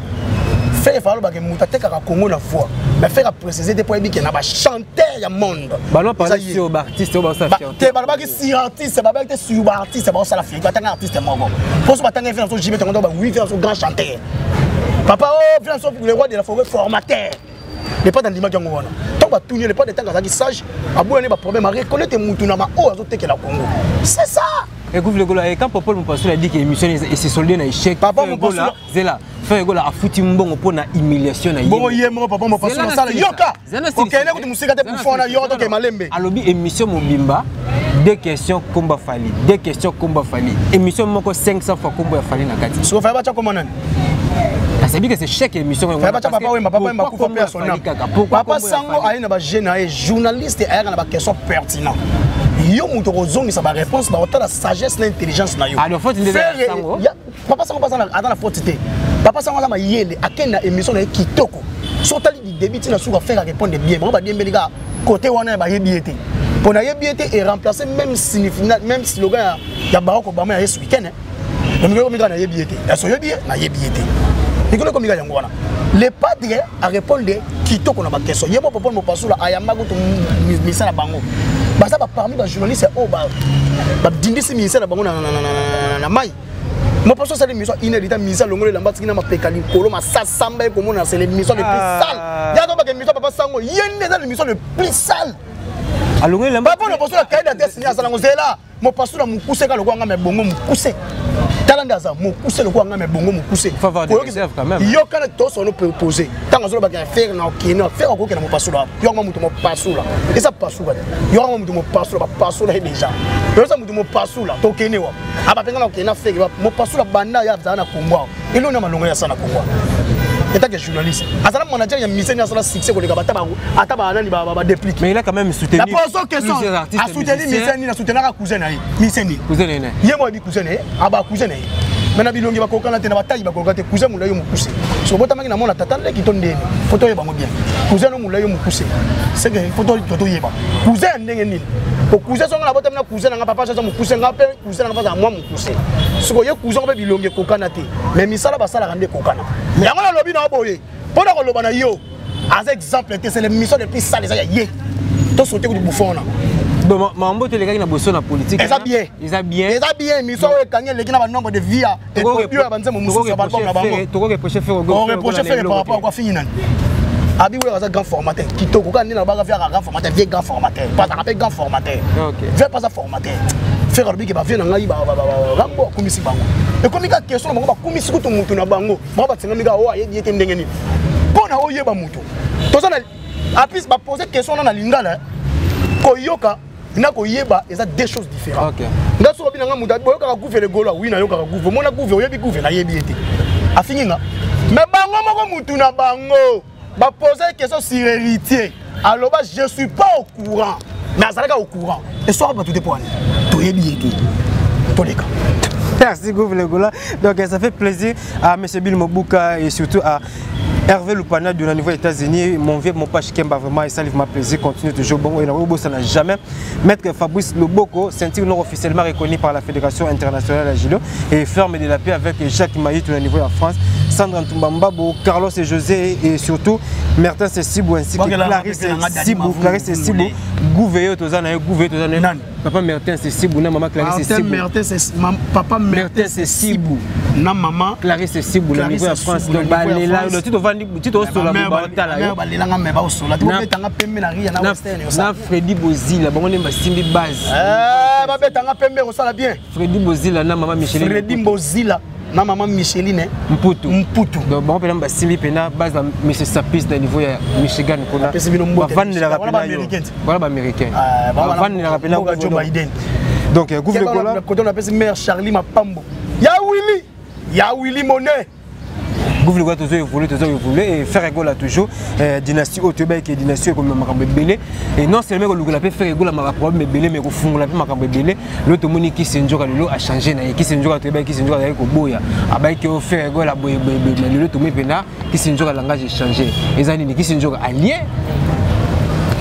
Ferre fa alobaka moto atekaka Congo na voix, mais Ferre aprécise te mpo ayebi ke na bachanteur ya monde. Te, balobaki sur artiste, babaki te sur baartiste baosala fierté. Batanga artiste moko mposo, batanga vie na so jibe tongo ba oui, vie na so grand chanteur, papa o vie na so le roi de la forêt, formateur. Le Padre andimaki yango wana. Ntango batuni, le Padre ntango azalaki sage, aboyani baproblème, areconnaître mutu na baoyo azotekela Congo, c'est ça. Écoute le Gola, et quand Papa Mopasula dit que l'émission est soldée na échec, Papa Mopasula, Zela, Ferre Gola afuti mbongo pour na humiliation na ye. Bongo ye moko Papa Mopasula sala yoka. Okende kutu musika te pour fona yo toke malembe. Alobi émission mobimba deux questions komba Fally, deux questions komba Fally. Émission moko 500 fois kombo ya Fally na kati. Siko Fally bacha kombo nani? C'est que c'est chaque émission. Fally bacha Papa Wemba, Papa Wemba kufa pe son âme. Papa Sango aye na ba jeune aye journaliste, aye na ba question pertinent. Yo moto kozongisa baréponse, baotala sagesse na intelligence na yo. Papa Sango aza na faute te. Papa Sango aza mayele, akende na émission na ye kitoko. So otali du début ntina suka, Ferre arépondre bien. Bango badiembeli kaka côté wana ya bayebi ye te, mpo nayebi ye te eremplace même même slogan ya Barack Obama ya yesu weekend. Donc mikolo ekomi kaka nayebi ye te, yaso oyebi ye, nayebi ye te. Mikolo ekomi kaka yango wana. Le Padre arépondre kitoko na baquestion. Ye mo Popole Mopasula ayamba kutu misala bango, baza baparmi bajournaliste oyo badindisi ministère na bango na mai. Mopaso asali émission une heure de misa, alongoli elamba, atiki na mapeka likolo, masasamba ekomona. C'est l'émission le plus sale. Ya tobaka émission papa Sango, ye nde eza l'émission le plus sale. Alongoli elamba. Papa Mopaso na kaye d'adresse ni asala ngo. Zela, Mopaso na mokuse kaka lokola nga, me bongo mokuse. Tala nde aza mokuse lokola nga, me bongo mokuse. Yokana tosono posé ntango azolobaka ya Ferre na okende, Ferre akokenda Mopasula. Yokanga moto Mopasula eza pasuka te. Yokanga moto Mopasula, bapasula ye déjà. Eza moto Mopasula, tokende wa abapenga na okende na Ferre. Mopasula banda ya azala na Kongo awa, eloni ya malongo ya asala na Kongo en tant que journaliste, azala manager ya musicien, asala succès koleka ata banani badéplique. Mais il a quand même soutenu la poso question, asoutenir musicien nini? Asoutenaka cousin na ye, musicien nini? Cousin na ye. Ye mo ayebi cousin na ye, aba cousin na ye, mais na bilongi bakokana te, na batayi bakokana te. Cousin molai, yo mokuse. So botamaki na mona tata leki to ndeni, fo toyeba yango bien. Cousin no molai, yo mokuse, c'est que fo toyeba cousin ya ndenge nini. Po cousin songa na botami na cousin nanga, papa aza mokuse, nga mpe cousin nanga aza mwa mokuse. Sikoyo ye cousin mpe bilongi ekokana te, mais misala basalaka nde ekokana. Yango nalobi na boye mpo na koloba na yo. Aza exemple te, c'est l'émission le plus sale eza ya ye. Tosote kutu bouffon wana. Donc mambo tolekaki na boso na politique. Eza bien. Eza bien. Eza bien, émission oyo ekangi eleki na banombre de vie ya ekobi oyo banzembo mosusu ya baalbum na bango. Tokoreproche Ferre. On reproche Ferre par rapport à quoi? Fingi nani? Abi oyo aza grand formateur kitoko kaka nde nalobaka vie aka grand formateur, vie grand formateur, po azalaka mpe grand formateur, vie mpe aza formateur. Ferre alobi ke bavie na ngai rambo akumisi bango, ekomi kaka question na bango, bakumisi kutu mutu na bango, bango batingami kaka oyo ayebi ye te ndenge nini mpo na oyeba mutu toza na apis bapose question wana na lingala. Koyoka na koyeba eza deux choses différentes. Nga soki obi na nga moto boyokaka Gouve le Gaulois, oui, nayokaka Gouve, omona Gouve, oyebi Gouve, nayebi ye te, afingi nga. Mais bango moko mutu na bango bapose question sur Héritier, aloba je suis pas au courant, mais azalaka au courant. Eswaka bato te mpo wana toyebi ye te, toleka. Merci Gouve le Gaulois. Donc ça fait plaisir à M. Bill Mobuka et surtout à Hervé Lupana du niveau États-Unis, mon vieux, mon page Kemba, vraiment, et ça lui fait plaisir, continue toujours bon, et ça n'a jamais. Maître Fabrice Loboko, ceinture non officiellement reconnu par la Fédération internationale de judo, et ferme de la paix avec Jacques Maillet au niveau de la France, Sandra Ntumbambabo, Carlos et José, et surtout Mertens et Sibou, ainsi que Clarisse Sibou, Clarisse Sibou, Gouveyo Tozana, Gouveyo Tozana, Papa Mertens et Sibou, na maman Clarisse Sibou. Mertens, Papa Mertens et Sibou, na maman Clarisse Sibou, na niveau de la France. Donc, balela, tu tovandi, tu tosola, baotala yo. Balelanga me baosola, tobetanga pembe na ria na Western. Na Freddy Bozila, bango nde basimbi base. Babetanga pembe kosala bien. Freddy Bozila na mama Micheline. Freddy Bozila na mama Micheline Mputu. Mputu. Donc bango mpena basimbi mpena base na Monsieur Sapis na niveau ya Michigan kuna. Apesi bino mbote. Bavandelaka Wana mpena yo. ba-Américain. Wana baaméricain. Bavandelaka mpena. Mboka Joe Biden. Donc Gouve le Gaulois. Koto napesi mare Charlie Mapambo ya Willy, ya Willy Monet. Gouve le Gaulois, tozo évoluer, tozo évoluer et Ferre Gola toujours dynastie oyo toyebaki ke dynastie ekomema makambo ebele, et non seulement kolukela mpe Ferre Gola maka problème ebele, mais kofungola mpe makambo ebele. Lelo tomoni Kisi Nzoka lelo achanger na ye. Kisi Nzoka, toyebaki Kisi Nzoka azalaki koboya, abayaki oyo Ferre Gola boye boye boye, mais lelo tomoni mpena Kisi Nzoka langage échanger. Eza nini? Kisi Nzoka allié,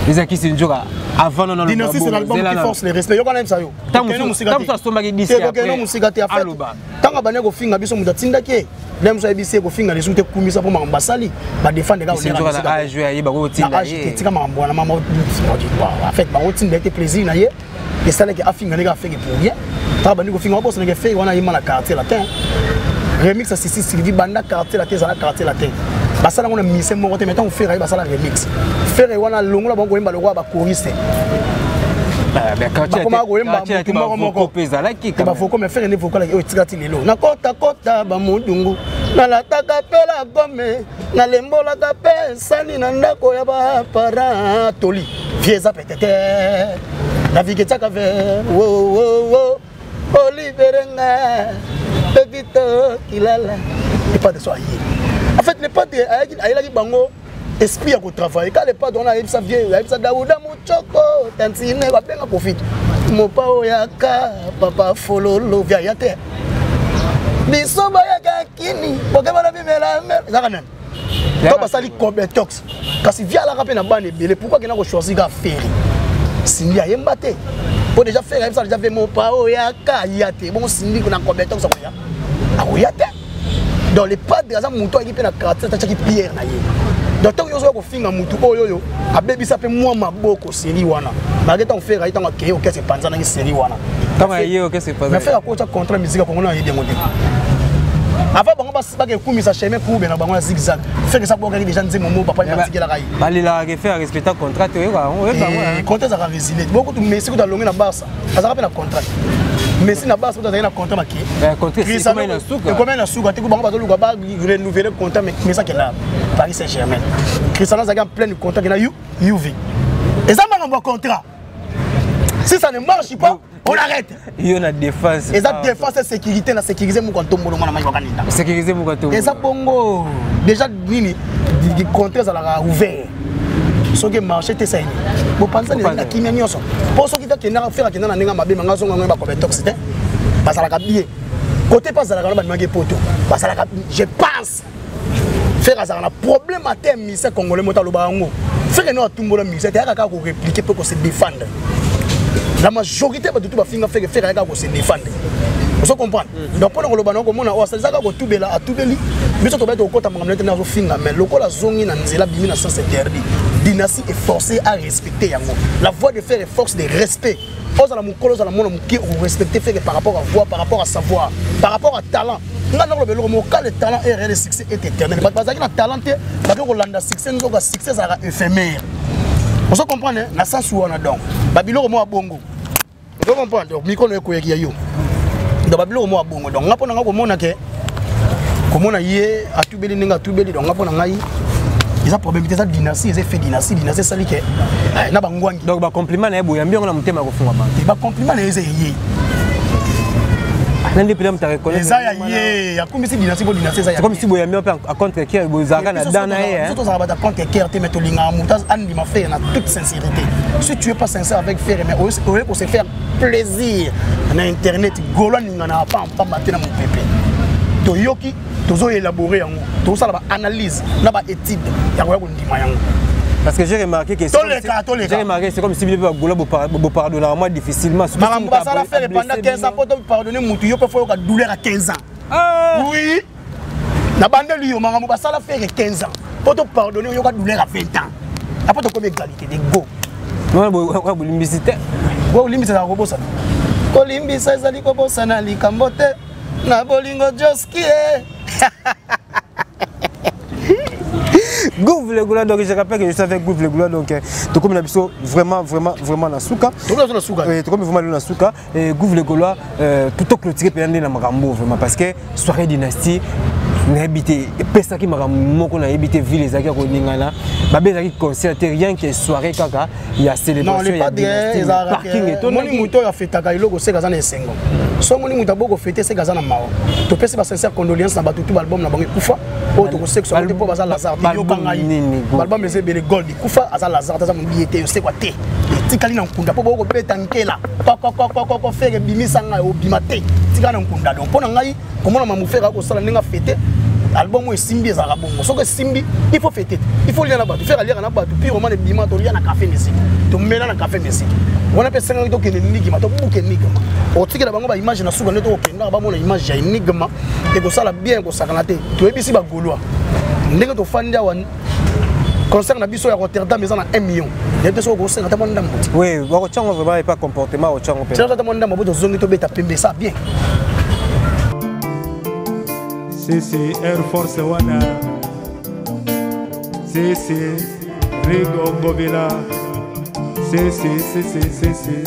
eza Kisi Nzoka avant non. Dynastie, c'est l'album qui force le respect. Yoka na yebisa yo. Ntango Kokende mosika te. mosusu asombaki disque. Kokende mosika te. En fait, aloba. Ntango abandi kofinga biso, moto atindaki ye nde mosu ayebisi ye kofinga lisusu te, kumisa mpo makambo basali badefendre kaka. Kisi Nzoka na age oyo ayeba kotinda ye. Tika makambo wana mama. En fait, bango tinda ye te, plaisir na ye esalaki afinga ndenge afenge pour rien. Ntango bandi kofinga, babosanaka Ferre wana ayemba na Quartier Latin remix ya Sisi Sylvie. Banda Quartier Latin ezala Quartier Latin, basala yango na mise moko te, mais ntango Ferre aye basala remix, Ferre wana longola bango koyemba lokola bachoriste. Bakomaka koyemba motu moko moko. Mpe ezalaki. Bavocaux, mais Ferre nde vocal oyo etika ti lelo. Nakotakota bamodungu, nalataka mpe la gome, nalembolaka mpe sani na ndako ya baparent. Toli vie eza petete, navike tiaka ve wo oliberenga pepito kilala. Le Padre so aye, en fait le Padre ayelaki bango esprit ya kotravailler. Ka le Padre wana ayebisa vie, ayebisa Dauda Muchoko tantine, babenga Kofit mopa oyaka papa fololo vie aya te, biso bayaka kini bokebana bimela ezaka nani to basali cobetox. Kasi vie alaka mpe na bana ebele, pourquoi akenda kochoisir kaka Ferre? Cindy ayemba te po déjà Ferre ayebisa déjà ve mopa oyaka aya te. Bongo Cindy na cobetox akoya, akoya te. Donc le Padre aza motu ayaki mpe na quartier, atatiaki pierre na ye. Donc ntango nyonso oya kofinga motu oyo oyo abebisa mpe mwa maboko série wana, malgré ntango Ferre aye, ntango akeye okese epanzanaki série wana. Ntango aye okese. Mais Ferre akotya contrat musique ya Kongo na ayebi yango te. Avant bango bakekumisa chemin courbe na bango ya zigzag, Ferre esa bwakaki déjà nzembo mo papa atikelaka ye. Balelaka ke Ferre respecta contrat te, oyeba yango, oyeba yango. Contrat ezalaka résilié. Bokutu Messi kutu alongi na Barça, azalaka mpe na contrat. Messi na Barça kutu azalaki na contrat make. Contrat ekomai na suka. Ekomai na suka te, bango bazoluka ba renouveler contrat, mais Messi akenda Paris Saint Germain. Cristiano azalaki en pleine contrat, akenda UV. Eza makambo ya contrat, si ça ne marche pas, on arrête. Yo na défense. Eza défense et sécurité, na sécuriser moko ntombolo mwana mai wakaninda. Sécuriser moko ntombolo. Eza bongo déjà nini, contrat ezalaka ouvert. Soki marché te, saini bopanzani, ezali na kimia nyonso. Mpo soki takendaka, Ferre akenda na ndenge ya mabe, manga azonga ngo bakobetox te, bazalaka bien côté mpe azalaka na bandimaki poto, bazalaka. Je pense Ferre azalaka na problème ate musicien congolais moto aloba yango. Ferre no atumbola musicien te, ayaka kaka korépliquer mpe kose défendre. La majorité bato tu bafinga Ferre, Ferre ayaka kose défendre. Ozo comprendre? Donc mpona koloba na komona oyo asalisaka kotubela, atubeli biso, tobai tokokota makambo nete azofinga, mais lokola azongi na nzela, bimi na sens interdit, dynastie est forcée à respecter yango. La voix de Ferre est force de respect. Ozala mokolo, ozala mwana moke, okorespecte Ferre par rapport à voix, par rapport à savoir, par rapport à talent. Nga nakoloba eloko moko: quand le talent est réel, le succès est éternel. Bato bazalaki na talent te, bake kolanda succès, nzoka succès ezalaka éphémère. Ozo comprendre na sens wana? Donc babiloko moko ya bongo, ozo comprendre? Donc mikono ekoyaki ya yo, donc babiloko moko ya bongo. Donc nga mpo na nga komona ke komona ye atubeli ndenge atubeli, donc nga mpo na ngai eza problème te. Eza dynastie, eza effet dynastie. Dynastie esali ke na bangwangi. Donc bacompliment na ye, boyambi yango na motema ya kofungwama? Bacompliment na ye eza eye. Nande mpena moto areconnaître. Eza ya ye, akumbisi dynastie mpo dynastie eza ya Comme si boyambi mpe à contre cœur, bozalaka na dan na ye. Biso tozalaka bato ya contre cœur te, mais tolingaka moto andima Ferre na toute sincérité. Si tu es pas sincère avec Ferre, mais oye ko se faire plaisir na internet, golo aninganaka pampamba te na mopepe. Toyoki, tozoélabore yango, tozosala baanalyse na baétude ya koya kondima yango. Parce que j'ai remarqué que Toleka, toleka. J'ai remarqué, c'est comme si bino bagola bopardonnaka moi difficilement. Makambo basala Ferre pendant 15 ans, po topardonne mutu, yo mpe fo yoka douleur à 15 ans. Ah! Oui, na bandeli yo, makambo basala Ferre 15 ans, po topardonne, oyoka douleur à 20 ans. Après tokomi égalité de go. Wana bolimbisi te. Go, olimbisa ezala kobosana. Kolimbisa ezali kobosana likambo te na bolingo joski e. Gouv le Goula, donc je rappelle que je suis avec Gouv le Goula, donc tokomi na biso vraiment vraiment vraiment na suka. Tokomi na suka. Tokomi vraiment na suka. Et Gouv le Goula, plutôt clôturer mpenza nde na makambo vraiment, parce que soirée dynastie, nayebi te epesaki makambo moko, nayebi te, ville ezalaki ya koningana, babe ezalaki concert te, rien que soirée kaka ya célébration ya dynastie, parking. Etomoni moto oyo afetaka eloko seka aza na esengo. So omoni moto aboko fete, seka aza na mawa. Topesi basincère condoléance na bato tu baalbum na bango ekufa, oyo tokosekisa te mpo baza Lazare te. Yoka ngai, baalbum eza ebele. Gold ekufa, aza Lazare te, aza mobiye te, yosekwa te, etikali na nkunda mpo bokobeta nkela kokokokoko. Ferre ebimisa ngai, obima te, tikala na nkunda. Donc mpo na ngai komona mamu Ferre akosala ndenge afete album oyo esimbi, ezalaka bongo. Soki esimbi, il faut fêter, il faut lia na bato. Ferre aliaka na bato. Pyromane ebima, tolia na café musique, tomela na café musique wana mpe esengaki tokende enigma, tobuka enigma, otikela bango baimage na suka nde tokokendaka, bamona image ya enigma, ekosala bien, ekosakana te. Toyebisi bagaulois ndenge tofandi awa, concert na biso ya Rotterdam eza na 1 million. Nayebi te soki okosenga ata mwa ndambo te. Oui, bakotyango vraiment epa comportement, otyango mpe. Ata mwa ndambo po tozongi, tobeta pembe, esa bien. Sisi Air Force wana, sisi Rigo Ngobila, sisi sisi sisi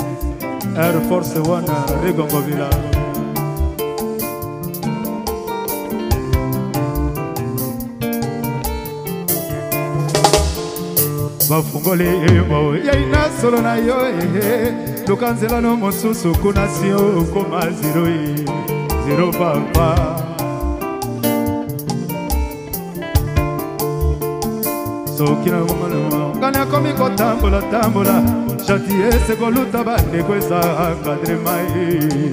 Air Force wana Rigo Ngobila. Bafungoli emo yai na solo na yo ehe, luka nzela no mosusu kuna, si okoma zero e zero papa. Soki na ngani akomi kotambola tambola, gentillesse koluta bandeko eza encadrement ye.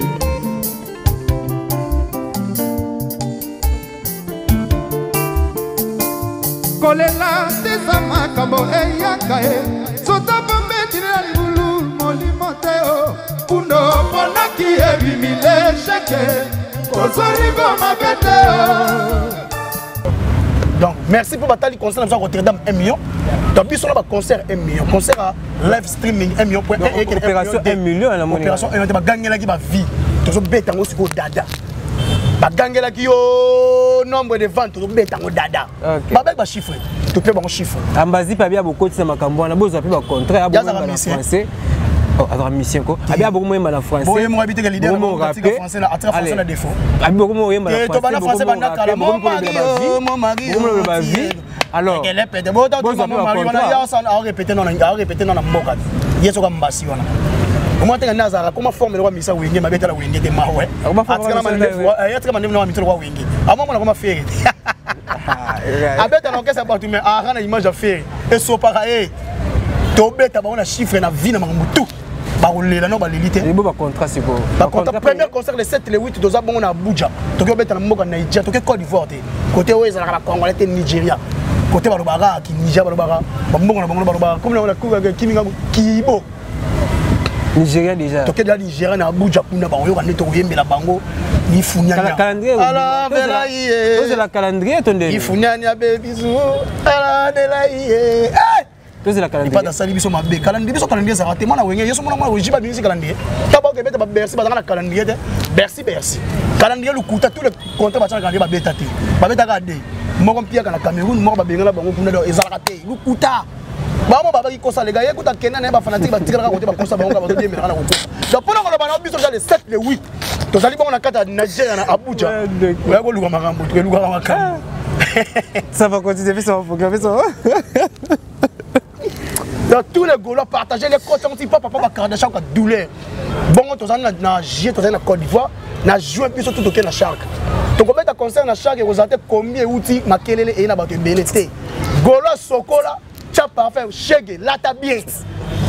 Kolela teza makambo eyaka ye sota bombetili na libulu molimo te o kundo mponaki ebimi lesheke kozorigo mabe te o. Donc merci mpo batali concert na biso ya Rotterdam 1 million. Donc biso na baconcert 1 million, concert ya live streaming 1 million point. Opération 1 million. Opération 1 million te, bagangelaki bavie, tozobeta yango sikoyo dada. Bagangelaki yo nombre de vente, tozobeta yango dada. Babaki bachiffre, tope bango chiffre. Ambazi mpe abia bokotisa makambo wana, bozwa mpe bacontrat aboyemba na français. Azalaka musicien ko abi bokomoyemba na français. Boyemba abi teke leader français na atika français na défaut. Abi bokomoyemba na français, tobana français banda kala. Mon mari, mon mari, bokomoloba vie alors. Ekelepete bota mon mari wana ya osana arépété non, arépété non na mboka ye soka mbasi wana omwa teke nde azalaka koma forme lokwa misa wenge mabetala wenge te mawe atika mandefu na misa lokwa wenge amamona koma Ferre te, abeta na orchestre ya bato, mais aka na image ya Ferre esopaka ye. Tobeta bango na chiffre na vie na makambo tout, bakolela no baleli te. Ebo bacontrat sikoyo. Bacontrat, premier concert le 7, le 8, toza bongo na Abuja, toki obeta na mboka Nigeria, toki Côte d'Ivoire te, côté oyo ezalaka bacongolais te, Nigeria, côté balobaka Kinigeria, balobaka bambongo na bango, balobaka comme kiminga kibo. Nigeria déjà. Toke deja Nigeria na Abuja, kuna bakoyoka nde tokoyembela bango. Ifunyanya calendrier to ndeni. Ifunyanya bebizu alandela ye. Tozela calendrier. Ipata sali biso mabe. Calendrier biso calendrier ezalaka te. Mwana wenge yeso mwana mwana ojiba bimisi calendrier. Taba okebeta ba Bercy bazalaka na calendrier te. Bercy Bercy. Calendrier lokuta tous les contrats batia na calendrier babeta te. Babetaka de. Moko mpiaka na Cameroun, moko babengana bango kuna donc ezalaka te. Lokuta. Bango babaki kosa lega ye kuta kenda na ye bafanatike batikalaka kote bakosa bango kaka bazodiemelaka na kokosa. Donc mpona koloba na biso toza le 7 le 8 tozali bongo na kati ya Nigeria na Abuja. Oya koluka makambo, tokelukaka makambo. Ça va continuer, ça va programmer ça. Dans tous les Gaulois, partagez les côtes, on dit papa, papa, Kardashian, douleur. Bongo, tozali na juillet, tozali na Côte d'Ivoire, na juin, biso tout toke na Shark. Tokobeta concert na Shark, ekozala te combien euti makelele eye na bato ebele te. Gaulois sokola, tia parfum, shege, lata bien.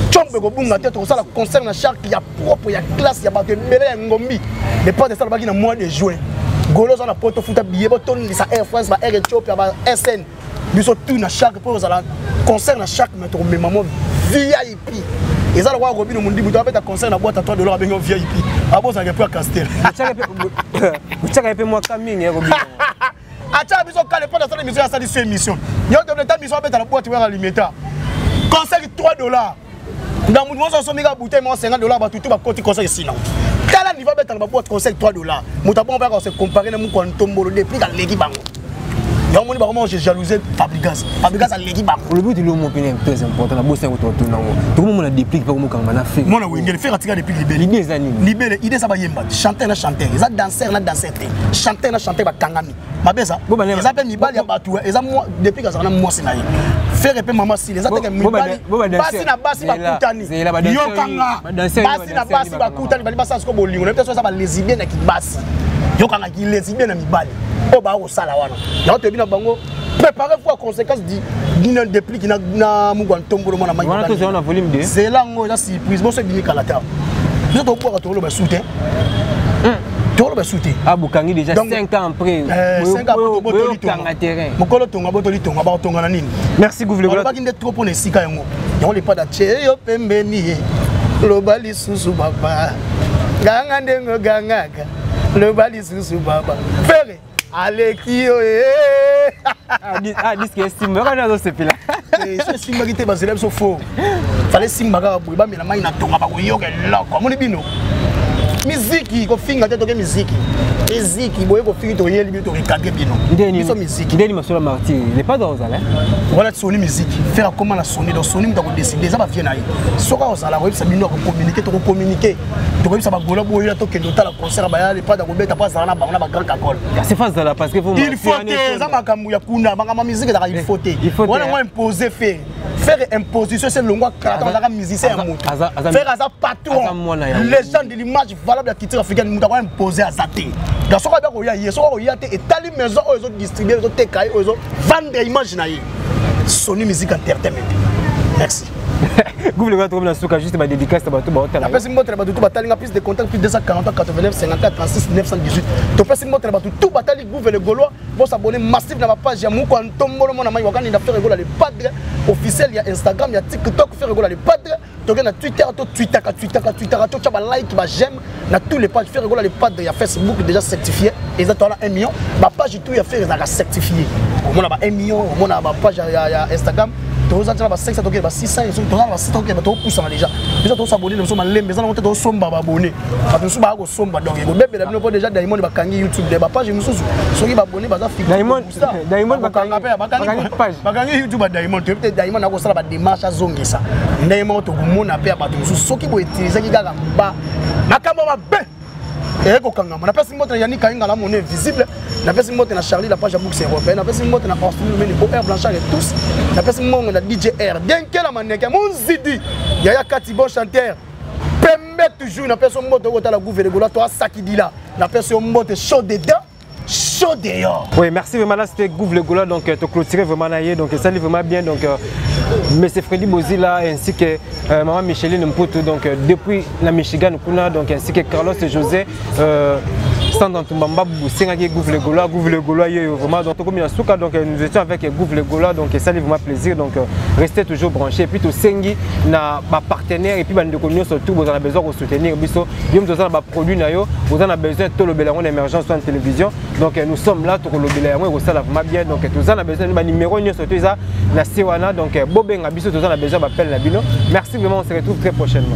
Tshombe kobunga te, tokosala concert na Shark ya propre, ya classe, ya bato ebele ya ngombi. Le padre esalabaki na mois de juin. Gaulois oza na poto futa billet, botondisa Air France, ba Air Ethiopia, ba SN. Biso tout na Shark mpo ozala concert na Shark, mais tokomema mo VIP. Eza lokola Robino Mundibu, toabeta concert na boîte à 3 dollars, abengi VIP. Abozalaka mpo ya Castel. Otiaka ye mpe mwa ka mingi ya Robino. Atia biso kale mpo nasala émission, asali so émission. Yo tobeta mission abeta na boîte wera limeta. Concert 3 dollars. Na mutu nyonso asombi kaka bouteille moko 50 dollars, bato tu bakoti concert esila. Tala niveau abeta na baboîte concert 3 dollars. Moto abongo mpe akose comparer na moko ya ntombolo depuis aleki bango. Yango moni bakoma je jalouse Fabregas. Fabregas aleki bango. Olobi ti lomo pene très important na bosa ko tuna ngo. Tokomona déplique pa komokanga na Afrique. Mwana wengele faire atika déplique libele. Idée eza nini? Libele idée eza bayemba, chanteur na chanteur, eza danseur na danseur te. Chanteur na chanteur bakangami. Mabe eza. Bo bana- Eza pe mibali ya bato, eza mwa déplique azala na mwasi na ye. Faire pe mama sile, eza teke mibali. Bo ba danseur. Basi na basi Zela, bakutani. zela, ba danseur Yokanga. ba danseur, Basi na ba danseur, basi ba bakutani, bali basala siko bolingo. Na biso eza ba lesbienne na kibasi. Yokanga ki lesbienne na mibali. Oyo ba kosala wana. Yango toyebi na bango, préparez-vous à conséquence du dina déplique na na mugwa ntombolo mwana mai. Wana tozala na volume 2. Zela ngo eza surprise, boso ebimi kala ta. Biso tobwaka tokoloba su te. Tokoloba su te. Ah, bokangi déjà Donc, 5 ans après. 5 ans après, botoli tonga. Kanga terrain. Mokolo tonga botoli tonga bakotonga na nini? Merci Gouv le Gaulois. Balobaki nde trop mpona esika yango. Yango lepada tie yo pembeni ye. Loba lisusu papa. Ganga ndenge ogangaka. Loba lisusu papa. Ferre aleki yo eh. Ah, disque esimba kaka nazosepela. So esimbaki te, bazela biso fo. Fale simba kaka boye, bamela mai na tonga bakoyoka eloko. Amoni bino miziki kofinga te, toke miziki. Miziki boye kofingi toyeli bino torekage bino. Biso miziki. Ndeni masolo martyr, le padre ozala. Wana Sony miziki faire akoma na Sony, donc Sony moto akodeside eza bavie na ye. Soki akozala koyebisa bino akokommunike, tokokommunike tokoyebisa bagola boyela tokende otala concert baya le padre akobeta mpo azala na bango na bagrand cacole. C'est pas zala parce que faut il faut te eza makambo ya kuna, makambo ya miziki ezalaka il faut te. Il faut te, Wana hein. ngo impose faire faire imposition c'est longwa kala azalaka musicien ya moto. Faire aza Aza patron mwana ya légende de l'image valable ya culture africaine, moto akoya impose aza te. Donc soki abe koya ye, soki akoya te etali maison oyo ezodistribue ezoteka ye oyo ezovendre image na ye Sony Music Entertainment. Merci. Gouv le Gaulois, tokomi na suka, juste ba dédicace na bato baotala. Napesi mbote na bato tu batali nga, plus de contact plus 243 89 54 36 918. Topesi mbote na bato tu batali Gouv le Gaulois, bosabone massive na bapage ya Moko ya Ntombolo mwana mai wakani na Ferre Gola le Padre officiel ya Instagram, ya TikTok Ferre Gola le Padre, toke na Twitter to twittaka twittaka twittaka totya balike baj'aime na tous les pages Ferre Gola le Padre ya Facebook déjà certifié eza towana 1 million. Bapage tout ya Ferre ezalaka certifié, omona ba 1 million, omona bapage ya Instagram toza tina ba 500 tokende ba 600, soki toza na ba 600 tokende tokopusana déjà. Biso tosabone na biso malembe eza nango te, tosomba babone bato mosusu baya kosomba, donc ekobebela bino mpo déjà Diamond bakangi YouTube de bapage mosusu soki babone baza Diamond- Diamond bakanga mpe bakangi page. Bakangi YouTube ya Diamond. Toyebi te Diamond akosala badémarche azongisa ndenge moko tokomona mpe ya bato mosusu soki boutilisaki kaka ba makambo mabe eye kokangama. Napesi mbote na Yannick Kainga la monnaie invisible, napesi mbote na Charlie la page ya Books européenne, napesi mbote na Orstine Lumeni OR Blanchard et tous, napesi mbongo na DJ R Denkela Maneke Munzidi Yaya Kati bon chanteur pembe toujours, napesi yo mbote okotala Gouv le Gaulois to asakidila, napesi yo mbote chaud dedans chaud dehors. Oui, merci vraiment. Là, c'était Gouv le Gaulois, donc tu clôturé vraiment là, donc ça allait vraiment bien. Donc, Monsieur Freddy Bozila ainsi que Maman Micheline Mputu, donc depuis la Michigan, kuna, donc ainsi que Carlos et José, Sandra Ntumba Mbabu bosengaki Gouve le Gaulois, Gouve le Gaulois yeyo vraiment. Donc tokomi na suka, donc nous étions avec Gouve le Gaulois, donc esali vraiment plaisir. Donc restez toujours branchés et puis tosengi na ba partenaire et puis bandeko nyonso tout bozala besoin ko soutenir biso. Yo moto oza na ba produit na yo, oza na besoin tolobela yango na émergence en télévision. Donc nous sommes là, tokolobela yango ekosala vraiment bien. Donc toza na besoin ba numéro nyonso to eza na se wana. Donc bobenga biso, toza na besoin ba appel na bino. Merci vraiment, on se retrouve très prochainement.